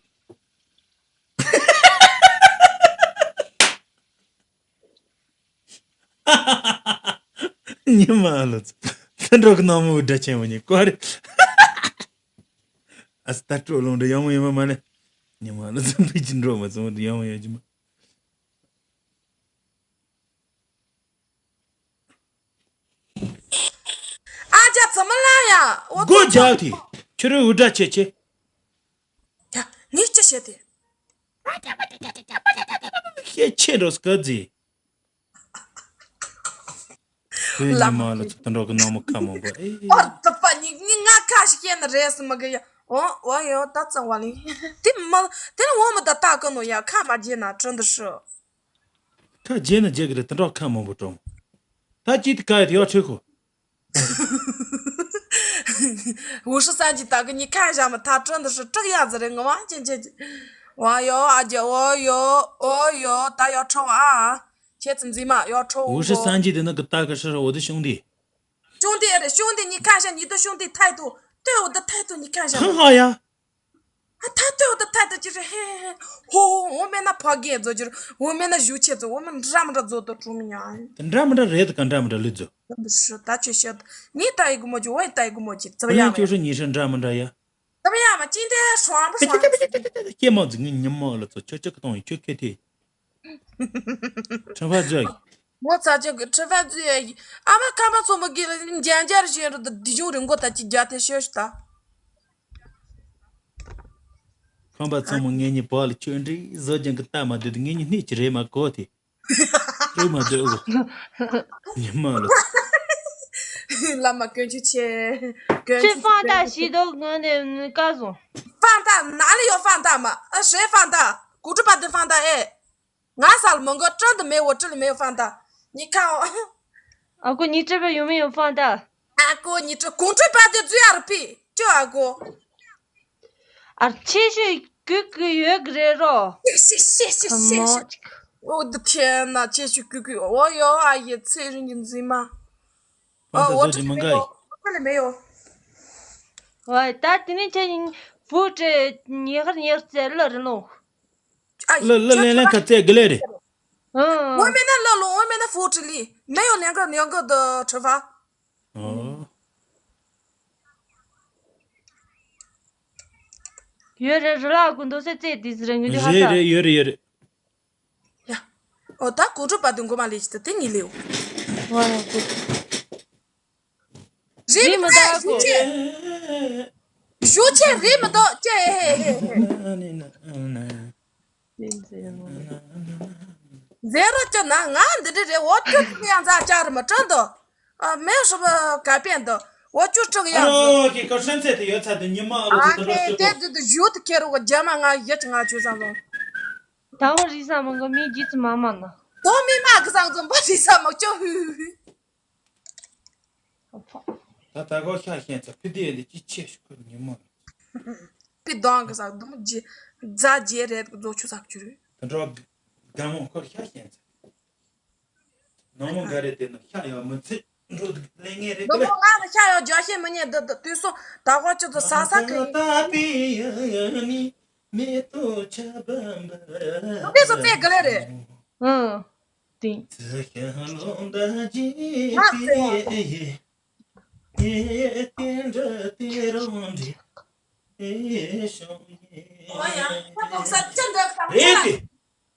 ཉི་མ་ལོ་ཚོ། ད་འགྲོ་གི་ནང་མོ་སྒྲ་ཆེན་པོ་ཉིད་ཀོ་རེ། ཨ་སི་ད་སྤྲོ་ལོང་འདྲ་ཡང་མོ་ཡོད་མ་མ་ནི། ཉི་མ་ལོ་ཚོ་འདི་ཅི་འགྲོ་མ་ཚོ་འདི་ཡང་མོ་ཡོད་ཀྱི་མ། ཨ་ཅག་ཙི་མ་ལ་ཡ། འོ་སྒོ་ཏོ་རྒྱག་དེ། ཁྱོད་རང་འུར་སྒྲ་ཆེ་ཆེ། ཡ། ངས་ཅི་བྱེད་དེ། ཤེས་ཆེ་འགྲོ་སྐད་ཟིག་བོད་ཉི་མ་ལ་ཚོ་དུད་འགྲོ་གི་ནང་མོ་ཁ་མང་པོ་ཨེ། ཨོ་ད་པ་ཉི་ཉི་ང་ཁ་ཞིག་སྐྱེས་ན་རེད་སི་མ་གི་ཡ། ཨོ་ཨོ་ཡོ་ད་ཙང་བ་ལི། དེ་མ་དེ་ནི་འོ་མ་ད་ལྟ་གི་ནོ་ཡ་ཁ་མ་རྒྱས་ན་དྲི་འདི་ཧྲི། ཁ་རྒྱས་ན་རྒྱས་གི་རེད་དུད་འགྲོ་ཁ་མང་པོ་གྲོང་། ད་ཅི་དེ་ག་ཡ་དེ་ཡོ་ཁྲི་ཁོ། 五十三级大哥，你看一下嘛，他真的是这个样子的，我完全这，哇哟，阿姐，哦哟，哦哟，他要抽啊，茄子鸡嘛要抽。五十三级的那个大哥是我的兄弟。兄弟，兄弟，你看一下你的兄弟态度，对我的态度，你看一下。很好呀。 ཨ་ཐ་ཐོ་ད་ཐ་ཐོ་ཅི་རེད་ཧེ་ཧེ་ཧེ། ཧོ་ཧོ་འོ་མེད་ན་ཕ་རྒན་ཛོ་ཅི་རེད། འོ་མེད་ན་ཞུ་ཆེ་ཛོ། འོ་མེད་འདྲ་མི་འདྲ་ཛོ་དོ་གྲུ་མི་ཉ། དེ་འདྲ་མི་འདྲ་རེད་དེ་ག་འདྲ་མི་འདྲ་ལི་ཛོ། ཤི་ད་ཆོས་ཤི་ད། ངས་ད་ཡི་གུ་མོ་ཅི་འོ་ཡི་ད་ཡི་གུ་མོ་ཅི་ཙི་བ་ཡ་མ། ཅོ་ཧྲི་ཉི་ཧྲི་འདྲ་མི་འདྲ་ཡ། ཙི་བ་ཡ་མ་ཅི་འདྲ་ཧྲོང་པོ་ཧྲོང་། སྐྱེ་མ་ཛི་ངའི་ཉི་མ་ལ་ཚོ་ཆོ་ཆོ་གི་གཏོང་ཡི་ཆོ་ཁེ་ཐེ། ཁྲ་བ་ཛོ་ཡི། མོ་ཚ་ཅོ་གི་ཁྲ་བ་ཛོ་ཡི། ཨ་མ་ཁ་མ་ཚོ་མོ་གི་ལ་འཇལ་འཇལ་བཞིན་རུ་དུ་དི་ཞུང་རི་མགོ་ད་ཅི་རྒྱ་དེ་ཤོད་ཤི་ད། ཁམས་པ་ཚང་མ་ངེད་གཉིས་བག་ལ་ཆོས་འདྲི་བཟོ་ཀྱང་གི་ལྟ་མ་སྡོད་དུ་ངེད་གཉིས་སྣེ་གཅིག་རེད་མ་གོ་དེ། ལྟོས་མ་སྡོད་གོ། ཉི་མ་ལོ། བླ་མ་དཀོན་མཆོག་ཆེ། དཀོན་མཆོག་ཆེ། 放大 ཞིག་འདུག་ང་ནས་བཀའ་སོང་། 放大 哪里有放大嘛？啊，谁放大？古猪八戒放大哎。 ང་ས་ལ་མི་འགོ་བྲི་འདི་མེད་འོ། 这里没有放大。 你看哦。 ཨ་ཁུ་你这边有没有放大？ ཨ་ཁུ你这 古猪八戒最二的屁，就 ཨ་ཁུ། 啊，继续给给有个人肉。 谢谢谢谢谢谢。 我的天哪，继续给给我哟！哎呀，气人的人嘛。 放大 哦，我这里没有，做什么个？ 我这里没有。 喂，ད་དེ་ནས་ཁྱེད་ཉིན་བུ་དྲི་ཉེ་ཧར་ཉེ་ཧར་བཙལ་ལ་རི་ལོ། 哎， ལ་ལ་ལན་ལན་ཁ་བཙལ་གི་ལེ་རེད། 嗯。 我没那乐龙，我没那福之力，没有两个两个的惩罚。 ཨོ། 有人是那个都是这地是人的哈。 རེད་རེད། ཡོད་རེད་ཡོད་རེད། ཡ། ཨོ་ད་古猪八戒མགོ་མ་ལས་ཅི་ད་དེ་ངི་ལེའོ། 哇， རེད་མི་འདུག་ཨ་ཁུ། ཞུ་ཆེ། ཞུ་ཆེ་རེད་མི་འདུག་ཅེ། ཟེར་རོ་ཅི་ན་ང་འདི་འདྲ་རེད། འོ་ཅོ་ཅིག་ཡང་ཛ་ཅར་མི་ཅི་འདུག་ཨ་མེ་ཧྲི་བ་ག་པན་འདུག་འོ་ཅོ་ཅིག་ཡང་ཨ་རོ་ཀི་ཀ་ཧྲན་ཚེ་དེ་ཡོད་ཚ་དེ་ཉི་མ་ཨ་ཨ་ཁེ་དེ་དེ་དེ་ཞུ་དེ་ཁེ་རོ་ག་རྒྱ་མ་ང་ཡ་ཅི་ང་ཆོས་བཟང་བཟང་། ད་འོ་རི་ས་མང་གི་མི་རྒྱུད་ཚི་མ་མ་ན། དོ་མི་མ་གི་བཟང་བཟང་པ་རི་ས་མང་ཅོ་ཧུ་ཧུ། ད་ད་གོ་ཤ་ཤེན་ཚ་ཕི་དེ་ལི་ཅི་ཆེ་ཤི་ཁུར་ཉི་མ། པི་དང་གི་ཟག་དུམ་ཇེ་ཛ་ཇེ་རེད་གི་ཛོ་ཆུ་ཟག་ཆུ་རེད། ད་འགྲོ་ག་མོ་ཁུར་ཤ་ཤེན་ཚ། ནང་མོ་ག་རེ་དེ་ན་ཤ་ཡོད་མི་ཚེ་འགྲོ་ལེ་ངེ་རེད་ནོ་གི་མོ་ང་ལ་ཤ་ཡོད་ཇོ་ཤེ་མི་ཉེ་འདི་འདི་དུས་སོ་ད་གོ་ཆུ་ཚོ་ས་ས་གི་ད་པི་ཡ་ཡ་ནི་མེ་ཏོ་ཆ་བམ་བ། དེ་སོ་ཚེ་གི་ལེ་རེད། ཨང་། ཏིང་། ཨོ་ཡ། ད་རེད་དེ།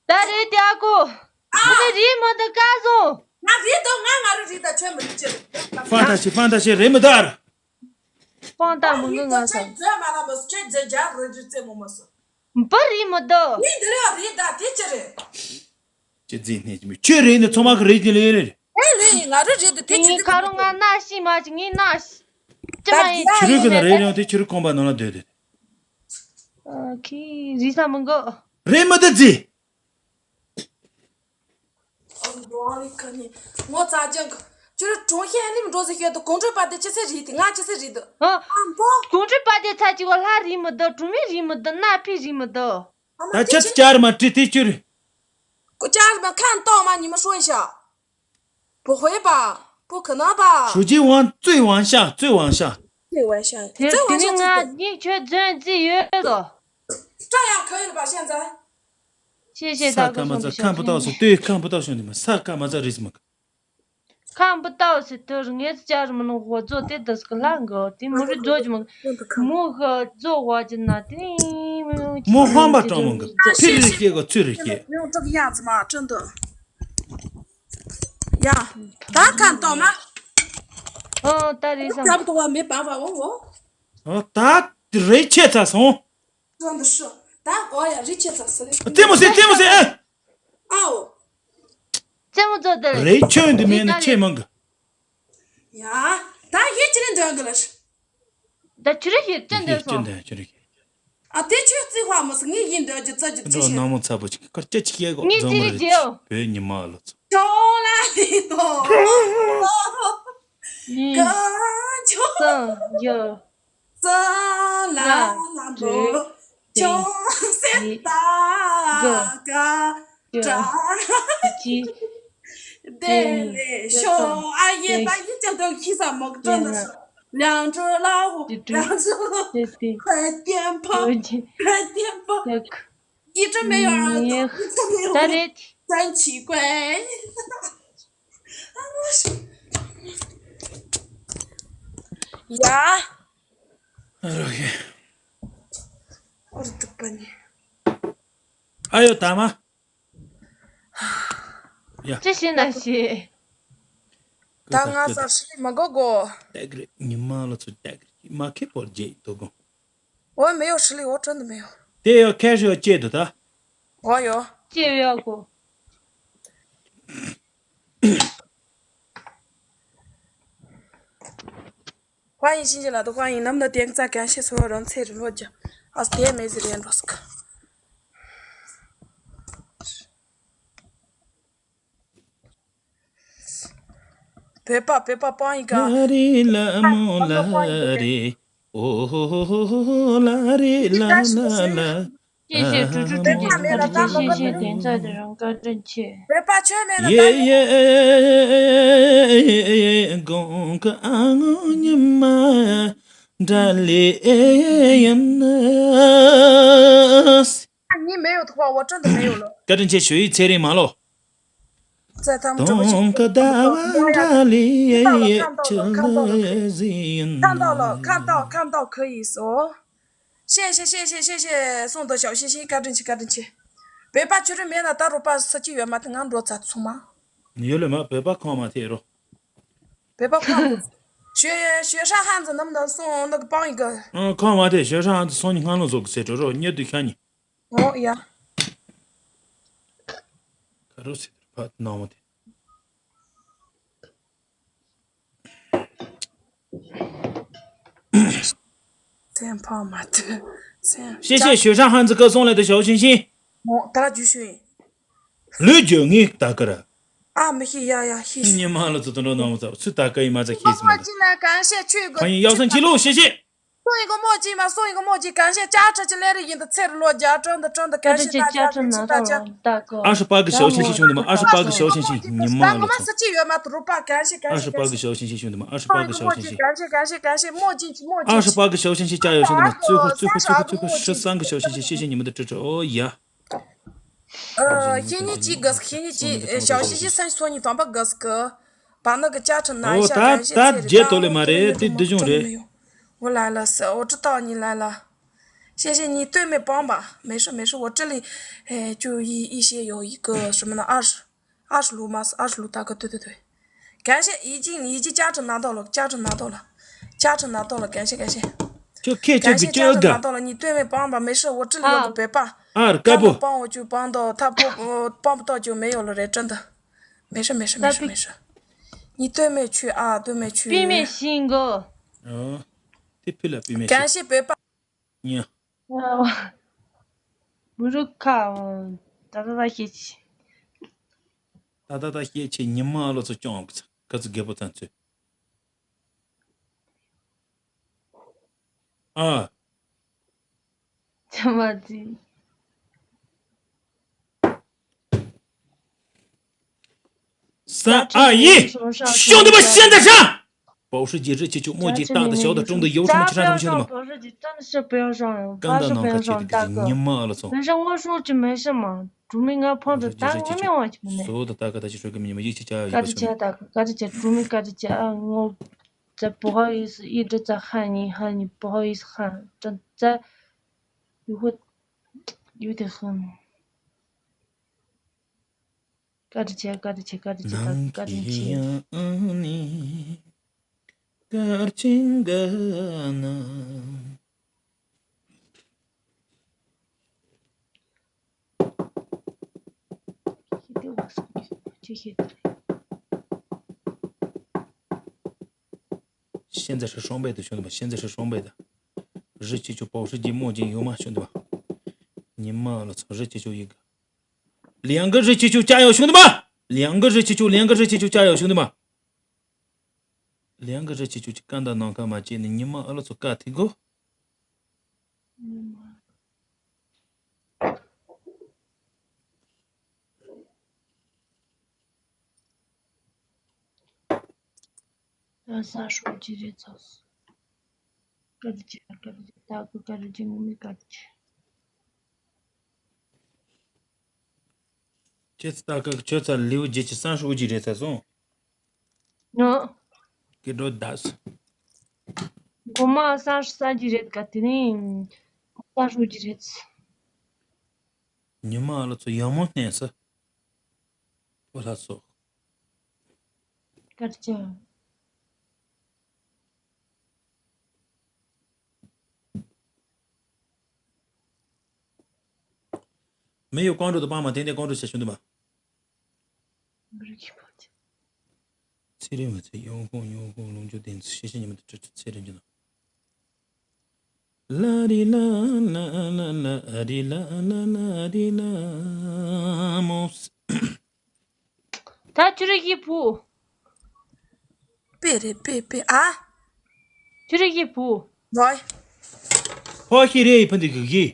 ད་རེད་དེ་ཨ་ཁུ། ཨ། ཁུ་དེ་རིས་མི་འདུག་ག་སོང་། ང་རིས་འདུག་ང་ང་རུ་རིས་ད་ཆོས་མི་འདུག་ཅི། ཧྥང་ཏ་ཤི་ཧྥང་ཏ་ཤི་རེད་མི་འདུག་ཨ། ཧྥང་ཏ་མི་འདུག་ང་ས། ཁྱེད་རྫོན་མ་ལ་མོ་ཁྱེད་རྫོན་རྒྱ་རུ་རུ་རྩེ་མོ་མོ་སོ། འབུ་རིས་མི་འདུག་ངས་འདི་རེ་བ་རིས་ད་དེ་ཅི་རེད། ཅི་རྫིག་སྣེ་ཅི་མི་ཁྱོད་རེད་ནི་ཚོ་མ་གི་རེད་ཀྱི་ལེ་རེད། ཨེ་ལེ་ང་རུ་རེད་དེ་དེ་ཅི་ངའི་ཁ་རུ་ང་ན་ཤི་མ་ཅི་ངའི་ན་ཤི་ཅི་མ་ཡིན། ཕྱི་རོལ་གི་ན་རེད་ཡང་དེ་ཕྱི་རོལ་ཁང་པ་ནང་ལ་སྡོད་དེ། ཨ་ཁི་རི་ས་མི་འགོ། རེད་མི་འདུག་རྫིག་ངོ་ཚ་ཅང་གི་ཁྱོད་རུ་གྲོང་ཤན་ལིམ་འགྲོ་ཟེར་ཤོད་དུ་གོང་ཁྲོས་པ་དེ་ཅི་ཚེ་རིས་དེ་ང་ཅི་ཚེ་རིས་དུ་ཨ་ཨ་འབོ། གོང་ཁྲོས་པ་དེ་ཚ་ཅི་བ་ལྷ་རིས་མི་འདུག་གྲོང་མི་རིས་མི་འདུག་ན་ཕི་རིས་མི་འདུག་ད་ཆ་ཅར་མ་ཀྲི་ཏི་ཅུ་རི། ཀུ་ཅར་མ་ཁ་ཏོ་མ་ཉི་མ་ཧྲོ་ཡི་ཤ། 不会吧？不可能吧？ 手机往最往下，最往下。最往下，再往下。 དེ་དེ་ནི་ང་གཉིས་ཁྱོད་རྫོན་རྩིས་ཡོད་དོ། 这样可以了吧？现在。 谢谢大哥。 ས་ཀ་མ་ཚ་ཁམ་བུ་ཏའོ་སི་ལྟོས་ཁམ་བུ་ཏའོ་སི་འདི་མ་ས་ཀ་མ་ཚ་རིས་མ་ག་ཁམ་བུ་ཏའོ་སི་ཏོ་རི་ངེ་ཚ་ཅར་མ་ནོ་ཧོ་ཛོ་ཏེ་དུ་སི་ཀ་ལ་འགོ་ཏེ་མུ་རི་ཛོ་ཇི་མ་མུ་ཧ་ཛོ་ཧོ་ཇི་ན་ཏེ་མུ་ཧོ་མ་ཀྲང་མ་ག་ཕི་རི་ཤེ་ག་ཚུ་རི་ཤེ། 用这个样子嘛，真的。 ཡ། ད་ཁ་མཐོང་མ། ཨོ་ད་རེད་བསམ། ཁ་མཐོང་བ་མེད་པ་བ་འོ་འོ། ཨོ་ད་རེད་ཆེ་ཚ་སོང་། ཙོ་འདི་ཤོ། ད་འོ་ཡ་རེད་ཆེ་ཚ་སི་རེད། ལྟད་མོ་ཟེར་ལྟད་མོ་ཟེར་ཨེ། ཨའོ། ཙེ་མོ་ཙོ་དེ་རེད། ཆོས་འདི་མེད་ན་ཆེ་མང་གི། ཡ། ད་ཡིད་ཅི་ནས་འདོན་གི་ལ། ད་ཆུ་རེ་ཞིག་ཅི་འདོན་སོང་། ཆུ་འདོན་ཆུ་རེ་ཞིག་ཨ་དེ་ཆུ་རྩི་བ་མོ་སི་ངའི་ཡིན་འདོད་ཀྱི་རྩ་ཀྱི་རྩི་ཤེས། ནང་མོ་ཚ་པོ་ཅིག་ཁར་ཅི་ཅིག་ཡེ་གོ་ངའི་རྩི་རེ་རྗེའོ། བོད་ཉི་མ་ལོ་ཚོ། ཅོ་ལ་ལི་ཏོ། ནི། ག་ཅོ། སང་ཡ། ཙ་ལ་ལ་མོ། ཅོ་སེ་ཏ་ག་ཏྲ་ཅི། དེ་ལས་ཤོ་ཨ་ཡེ་ད་ཡི་ཅན་དུ་ཁྱི་ས་མོ་ཀྲོ་ན་ཤོ། ལང་ཀྲོ་ལ་ཧུ་ལང་ཀྲོ་ལ་ཧུ་ཁོས་ཏེན་པོ་ཁོས་ཏེན་པོ། ཡི་ཀྲོ་མེ་ཡོ་ཨ་ཏོ་ཡི་ཀྲོ་མེ་ཡོ་ད་རེད། ཙན་ཆི་ཀོས། ཡ། ཨ་རོ་ཧེ། ཨོར་ཏུ་པ་ནི། ཨ་ཡོ་ད་མ། ཡ། ཅི་ཤེས་ན་ཤེས། ད་ང་ས་ཧྲི་ལི་མ་གོ་གོ། ཏེག་རེ་ཉི་མ་ལ་ཚོ་ཏེག་རེ་མ་ཁེ་པོར་རྗེས་དོ་གོ། 我没有实力，我真的没有。 དེ་ཡོ་ཁེ་ཤོ་ཅེ་དོ་ད། 我有。 ཅེ་ཡོ་གོ། 欢迎新进来的，欢迎，能不能点个赞？感谢所有人参与。我讲，啊，点没事，点多少个？别吧，别吧，帮一个。ལ་རེ་ལ་མོ་ལ་རེ། ཨོ་ཧོ་ཧོ་ཧོ་ཧོ་ལ་རེ་ལ་ལ་ལ། 谢谢猪猪姐姐的感谢，谢谢点赞的人高正确。别把全面的ཡེ་ཡེ་དགོང་གི་ཨ་ངོ་ཉི་མ་འདྲ་ལེ་ཡིན། 你没有的话，我真的没有了。 བཀའ་དྲིན་ཆེ། ཞུ་ཡིག་ཚེ་རིང་མ་ལོ། 在他们直播间。 དུང་གི་ཟླ་བ་འདྲ་ལེ་ཡིན། 看到了，看到了，看到了，看到了，看到，看到可以哦。 谢谢谢谢谢谢送的小心心，干正去干正去。别把确认没了，到时候把司机员嘛，等俺多咋出吗？有了吗？别把康嘛贴着。别把康。学学上汉子能不能送那个帮一个？嗯，康嘛贴，学上汉子送你俺弄做个谁着着，你对看你。哦呀。看着谁怕那么的。 谢谢雪山汉子哥送来的小心心。哦，大家继续。绿酒你打个了。啊，没事呀呀，谢谢。你妈了，这都能弄不着，是打个姨妈在黑什么的。进来，感谢去哥。欢迎幺三七六，谢谢。送一个墨镜嘛，送一个墨镜，感谢加持起来的人的菜的落家，真的真的感谢大家，感谢大家。二十八个小心心，兄弟们，二十八个小心心，你妈了操！ 二十八个小星星，兄弟们，二十八个小星星。感谢感谢感谢墨镜墨镜。二十八个小星星，加油，兄弟们！最后最后最后最后十三个小星星，谢谢你们的支持。哦呀。呃，黑你几个，黑你几，呃，小星星三送你两百个是个，把那个加成拿一下，哦，感谢谢谢。他他截图了嘛，这这这种人。我来了，是，我知道你来了，谢谢你对面帮吧，没事没事，我这里，哎，就一一些有一个什么呢，二十。 二十路吗？二十路大哥，对对对，感谢已经已经加成拿到了，加成拿到了，加成拿到了，感谢感谢。就看这个这个。感谢加成拿到了，你对面帮吧，没事，我这里有个白爸，二干部。他能帮我就帮到，他不呃帮不到就没有了嘞，真的，没事没事没事没事，你对面去啊，对面去。对面行个。嗯，对面了，对面。感谢白爸。 ཉ། མི་རུ་ཁ། ད་ད་ད་ཤེས་ཆེ། ད་ད་ད་ཤེས་ཆེ། ཉི་མ་ཨ་ལོ་ཚོ་ཅོང་གི་ཚ་ག་ཚོད་རྒད་པོ་ཚ་ཚོད། ཨ། ཅམ་པ་ཙི། ས་ཨ་ཡེ། ཤོང་དུ་མ་ཤེས་ད་ཤ། 保时捷热气球墨镜，大的、小的、中的、腰身的，去上什么去的嘛？保时捷真的是不要上了，干的能看见的，你妈了操！没事，我说就没事嘛，朱明我碰着打我没忘记没呢。所有的大哥大姐帅哥美女们一起加油，一起加油！嘎吱加大哥，嘎吱加，朱明嘎吱加啊！我这不好意思，一直在喊你，喊你不好意思喊，真在，有会有点很。 བཀའ་དྲིན་ཆེ། བཀའ་དྲིན་ཆེ། བཀའ་དྲིན་ཆེ། བཀའ་དྲིན་ཆེ། བཀའ་དྲིན་ཆེ། ཤེས་ཚད་ཧྲི་ཧྲོང་པའི་དུ་ཤོད་འདུག་པ། ཤེས་ཚད་ཧྲི་ཧྲོང་པའི་དུ། རི་ཆེ་ཆུ་པའོ་ཧྲི་ཀྱི་མོ་ཅན་ཡོད་མ་ཤོད་འདུག་པ། ཉི་མ་ལ་ཚོ་རི་ཆེ་ཆུ་ཡི་ག། 两个热气球加油，兄弟们！两个热气球，两个热气球加油，兄弟们！两个热气球 ཀྱི་ཀ་འདའ་ནང་ཁ་མ་བྱས་ནས་ཉི་མ་ཨ་ལོ་ཚོ་བཀའ་ཐིག་གོ། ས་སྲོག་ཅི་རེད་ཚོགས། བཀའ་དྲིན་ཆེ། བཀའ་དྲིན་ཆེ། ད་གི་བཀའ་དྲིན་ཆེ། ངོ་མའི་བཀའ་དྲིན་ཆེ། ཁྱེད་ཚོ་ད་གི་ཁྱོད་ཚོ་ལེའུ་བརྒྱད་ཀྱི་ས་སྲོག་ཅི་རེད་ཚ་སོང་། ནོ། ཀི་འགྲོ་དག་སོང་། མགོ་མ་ས་སྲོག་ས་ཅི་རེད་ག་དེ་ནི་ས་སྲོག་ཅི་རེད། ཉི་མ་ཨ་ལོ་ཚོ་ཡག་མོ་བསྟན་སོང་། ཕོ་ལྷ་སོགས། སྐར་ཆ། མི་ཡུལ་ཀོང་ཀྲོའུ་དུ་སྤང་མ་ཏན་ཏན་ཀོང་ཀྲོའུ་ཆ་ཤུན་དུ་མ། རི་ཁྱི་ཕོ་ཆ། ཚེ་རིང་མ་ཚེ་ཡོང་ཁོང་ཡོང་ཁོང་ལོངས་སྤྱོད་ལྡན་ཤེས་བྱ་ཉི་མ་དང་སྤྲོ་སྤྲོ་ཚེ་རིང་གྱི་ནང་། ལ་རི་ལ་ན་ན་ན་རི་ལ་ན་ན་རི་ལ་མོ། ད་ཁྱོད་རང་གི་བུ། པེ་རེད་པེ་པེ་ཨ། ཁྱོད་རང་གི་བུ། ལོས། ཕོ་ཤི་རེད་ཕ་འདི་གི་གི།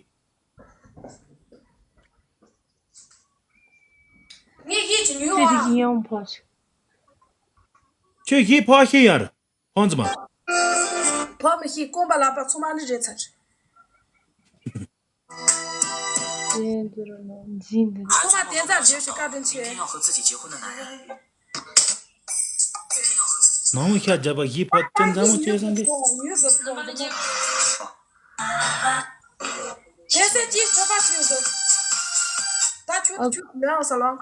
ངས་ཡིད་ཀྱི་ཉུལ་བ། ཡང་ཕོ་ཤི། ཁྱོད་ཀྱི་ཕོ་ཤི་ཡར། ཕོ་འཛི་མ། ཕོ་མི་ཤི་རྐང་པ་ལག་པ་ཚང་མ་ནི་རེད་ཚར། ཁོ་མ་བསྟན་རྩ་བརྗོད་ཞིག་བཀའ་དྲིན་ཆེ། མང་བོ་ཤ་རྒྱབ་པ་བཞི་ཕོ་བསྟན་ཚང་མ་བཅོས་སམ་པས། དེ་སེ་ཅིག་ཁྱོད་པ་ཤིག་འདུག་ད་ཁྱོད་ཁྱོད་ལོན་ས་ལོང་།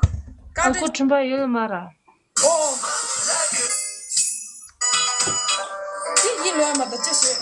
བཀའ་ཨ་དྲིན་ཁོ་དྲིན་པ་ཡོད་ལ་མ་ར། ཨོ། ཅི་ཡིན་ལོས་མ་ད་ཅི་ཞིག་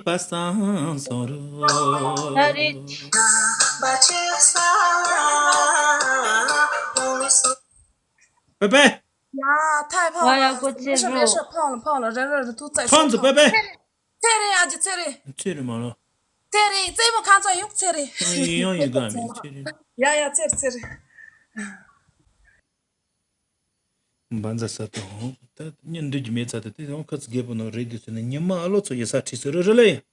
པ་སང་སོ་རུ། ད་རེད། པེ་པེ། ཡ་ཐའི་ཕང་ལ་ཡ་གོ་ཚེ་རེ་ཤ་རེ་ཤ་ཕང་ལ་ཕང་ལ་རེ་རེ་རེ་ཐུག་ཚེ་ཕང་ཚུ་པེ་པེ། ཚེ་རེ་ཨ་ཅི་ཚེ་རེ། ཚེ་རེ་མ་ལོ། ཚེ་རེ་རྩེད་མོ་ཁ་ཚ་ཡོང་ཚེ་རེ། ཡང་ཡོད་ག་མི་ཚེ་རེ། ཡ་ཡ་ཚེ་རེ་ཚེ་རེ། བ་ཛ་ས་ཏོ། ད་ཉིན་འདུག་རྒྱུ་མེད་ཚ་ཏོ་དེ་ཡང་ཁ་ཚི་རྒད་པོ་ནང་རེད་འདུག་ཟེར་ནས་ཉི་མ་ཨ་ལོ་ཚོ་ཡི་ས་ཁྲིད་ཟེར་རོ་རེ་ལེ།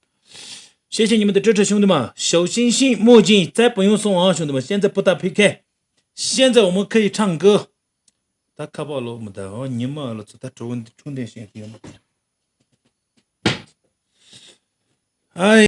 ཤེས་བྱ་ཉི་མ་དེ་སྤྲོ་སྤྲོ་བྱུང་དུ་མ་ཞའོ་ཤིང་ཤིང་རྨོ་ཅིང་རྩེ་པོ་ཡོང་སོང་ཨང་བྱུང་དུ་མ་ཤན་རྩེ་པོ་ཏ་ཕི་ཁེ། ཤན་རྩེ་འོ་མོ་ཁ་ཡི་ཁྲང་གི། ད་ཁ་པ་ལོ་མི་ད་ཨོ་ཉི་མ་ཨ་ལོ་ཚོ་ད་གྲོགས་འདི་འཁྲུངས་ལྡན་ཤན་ཡོད་མ། ཨའི།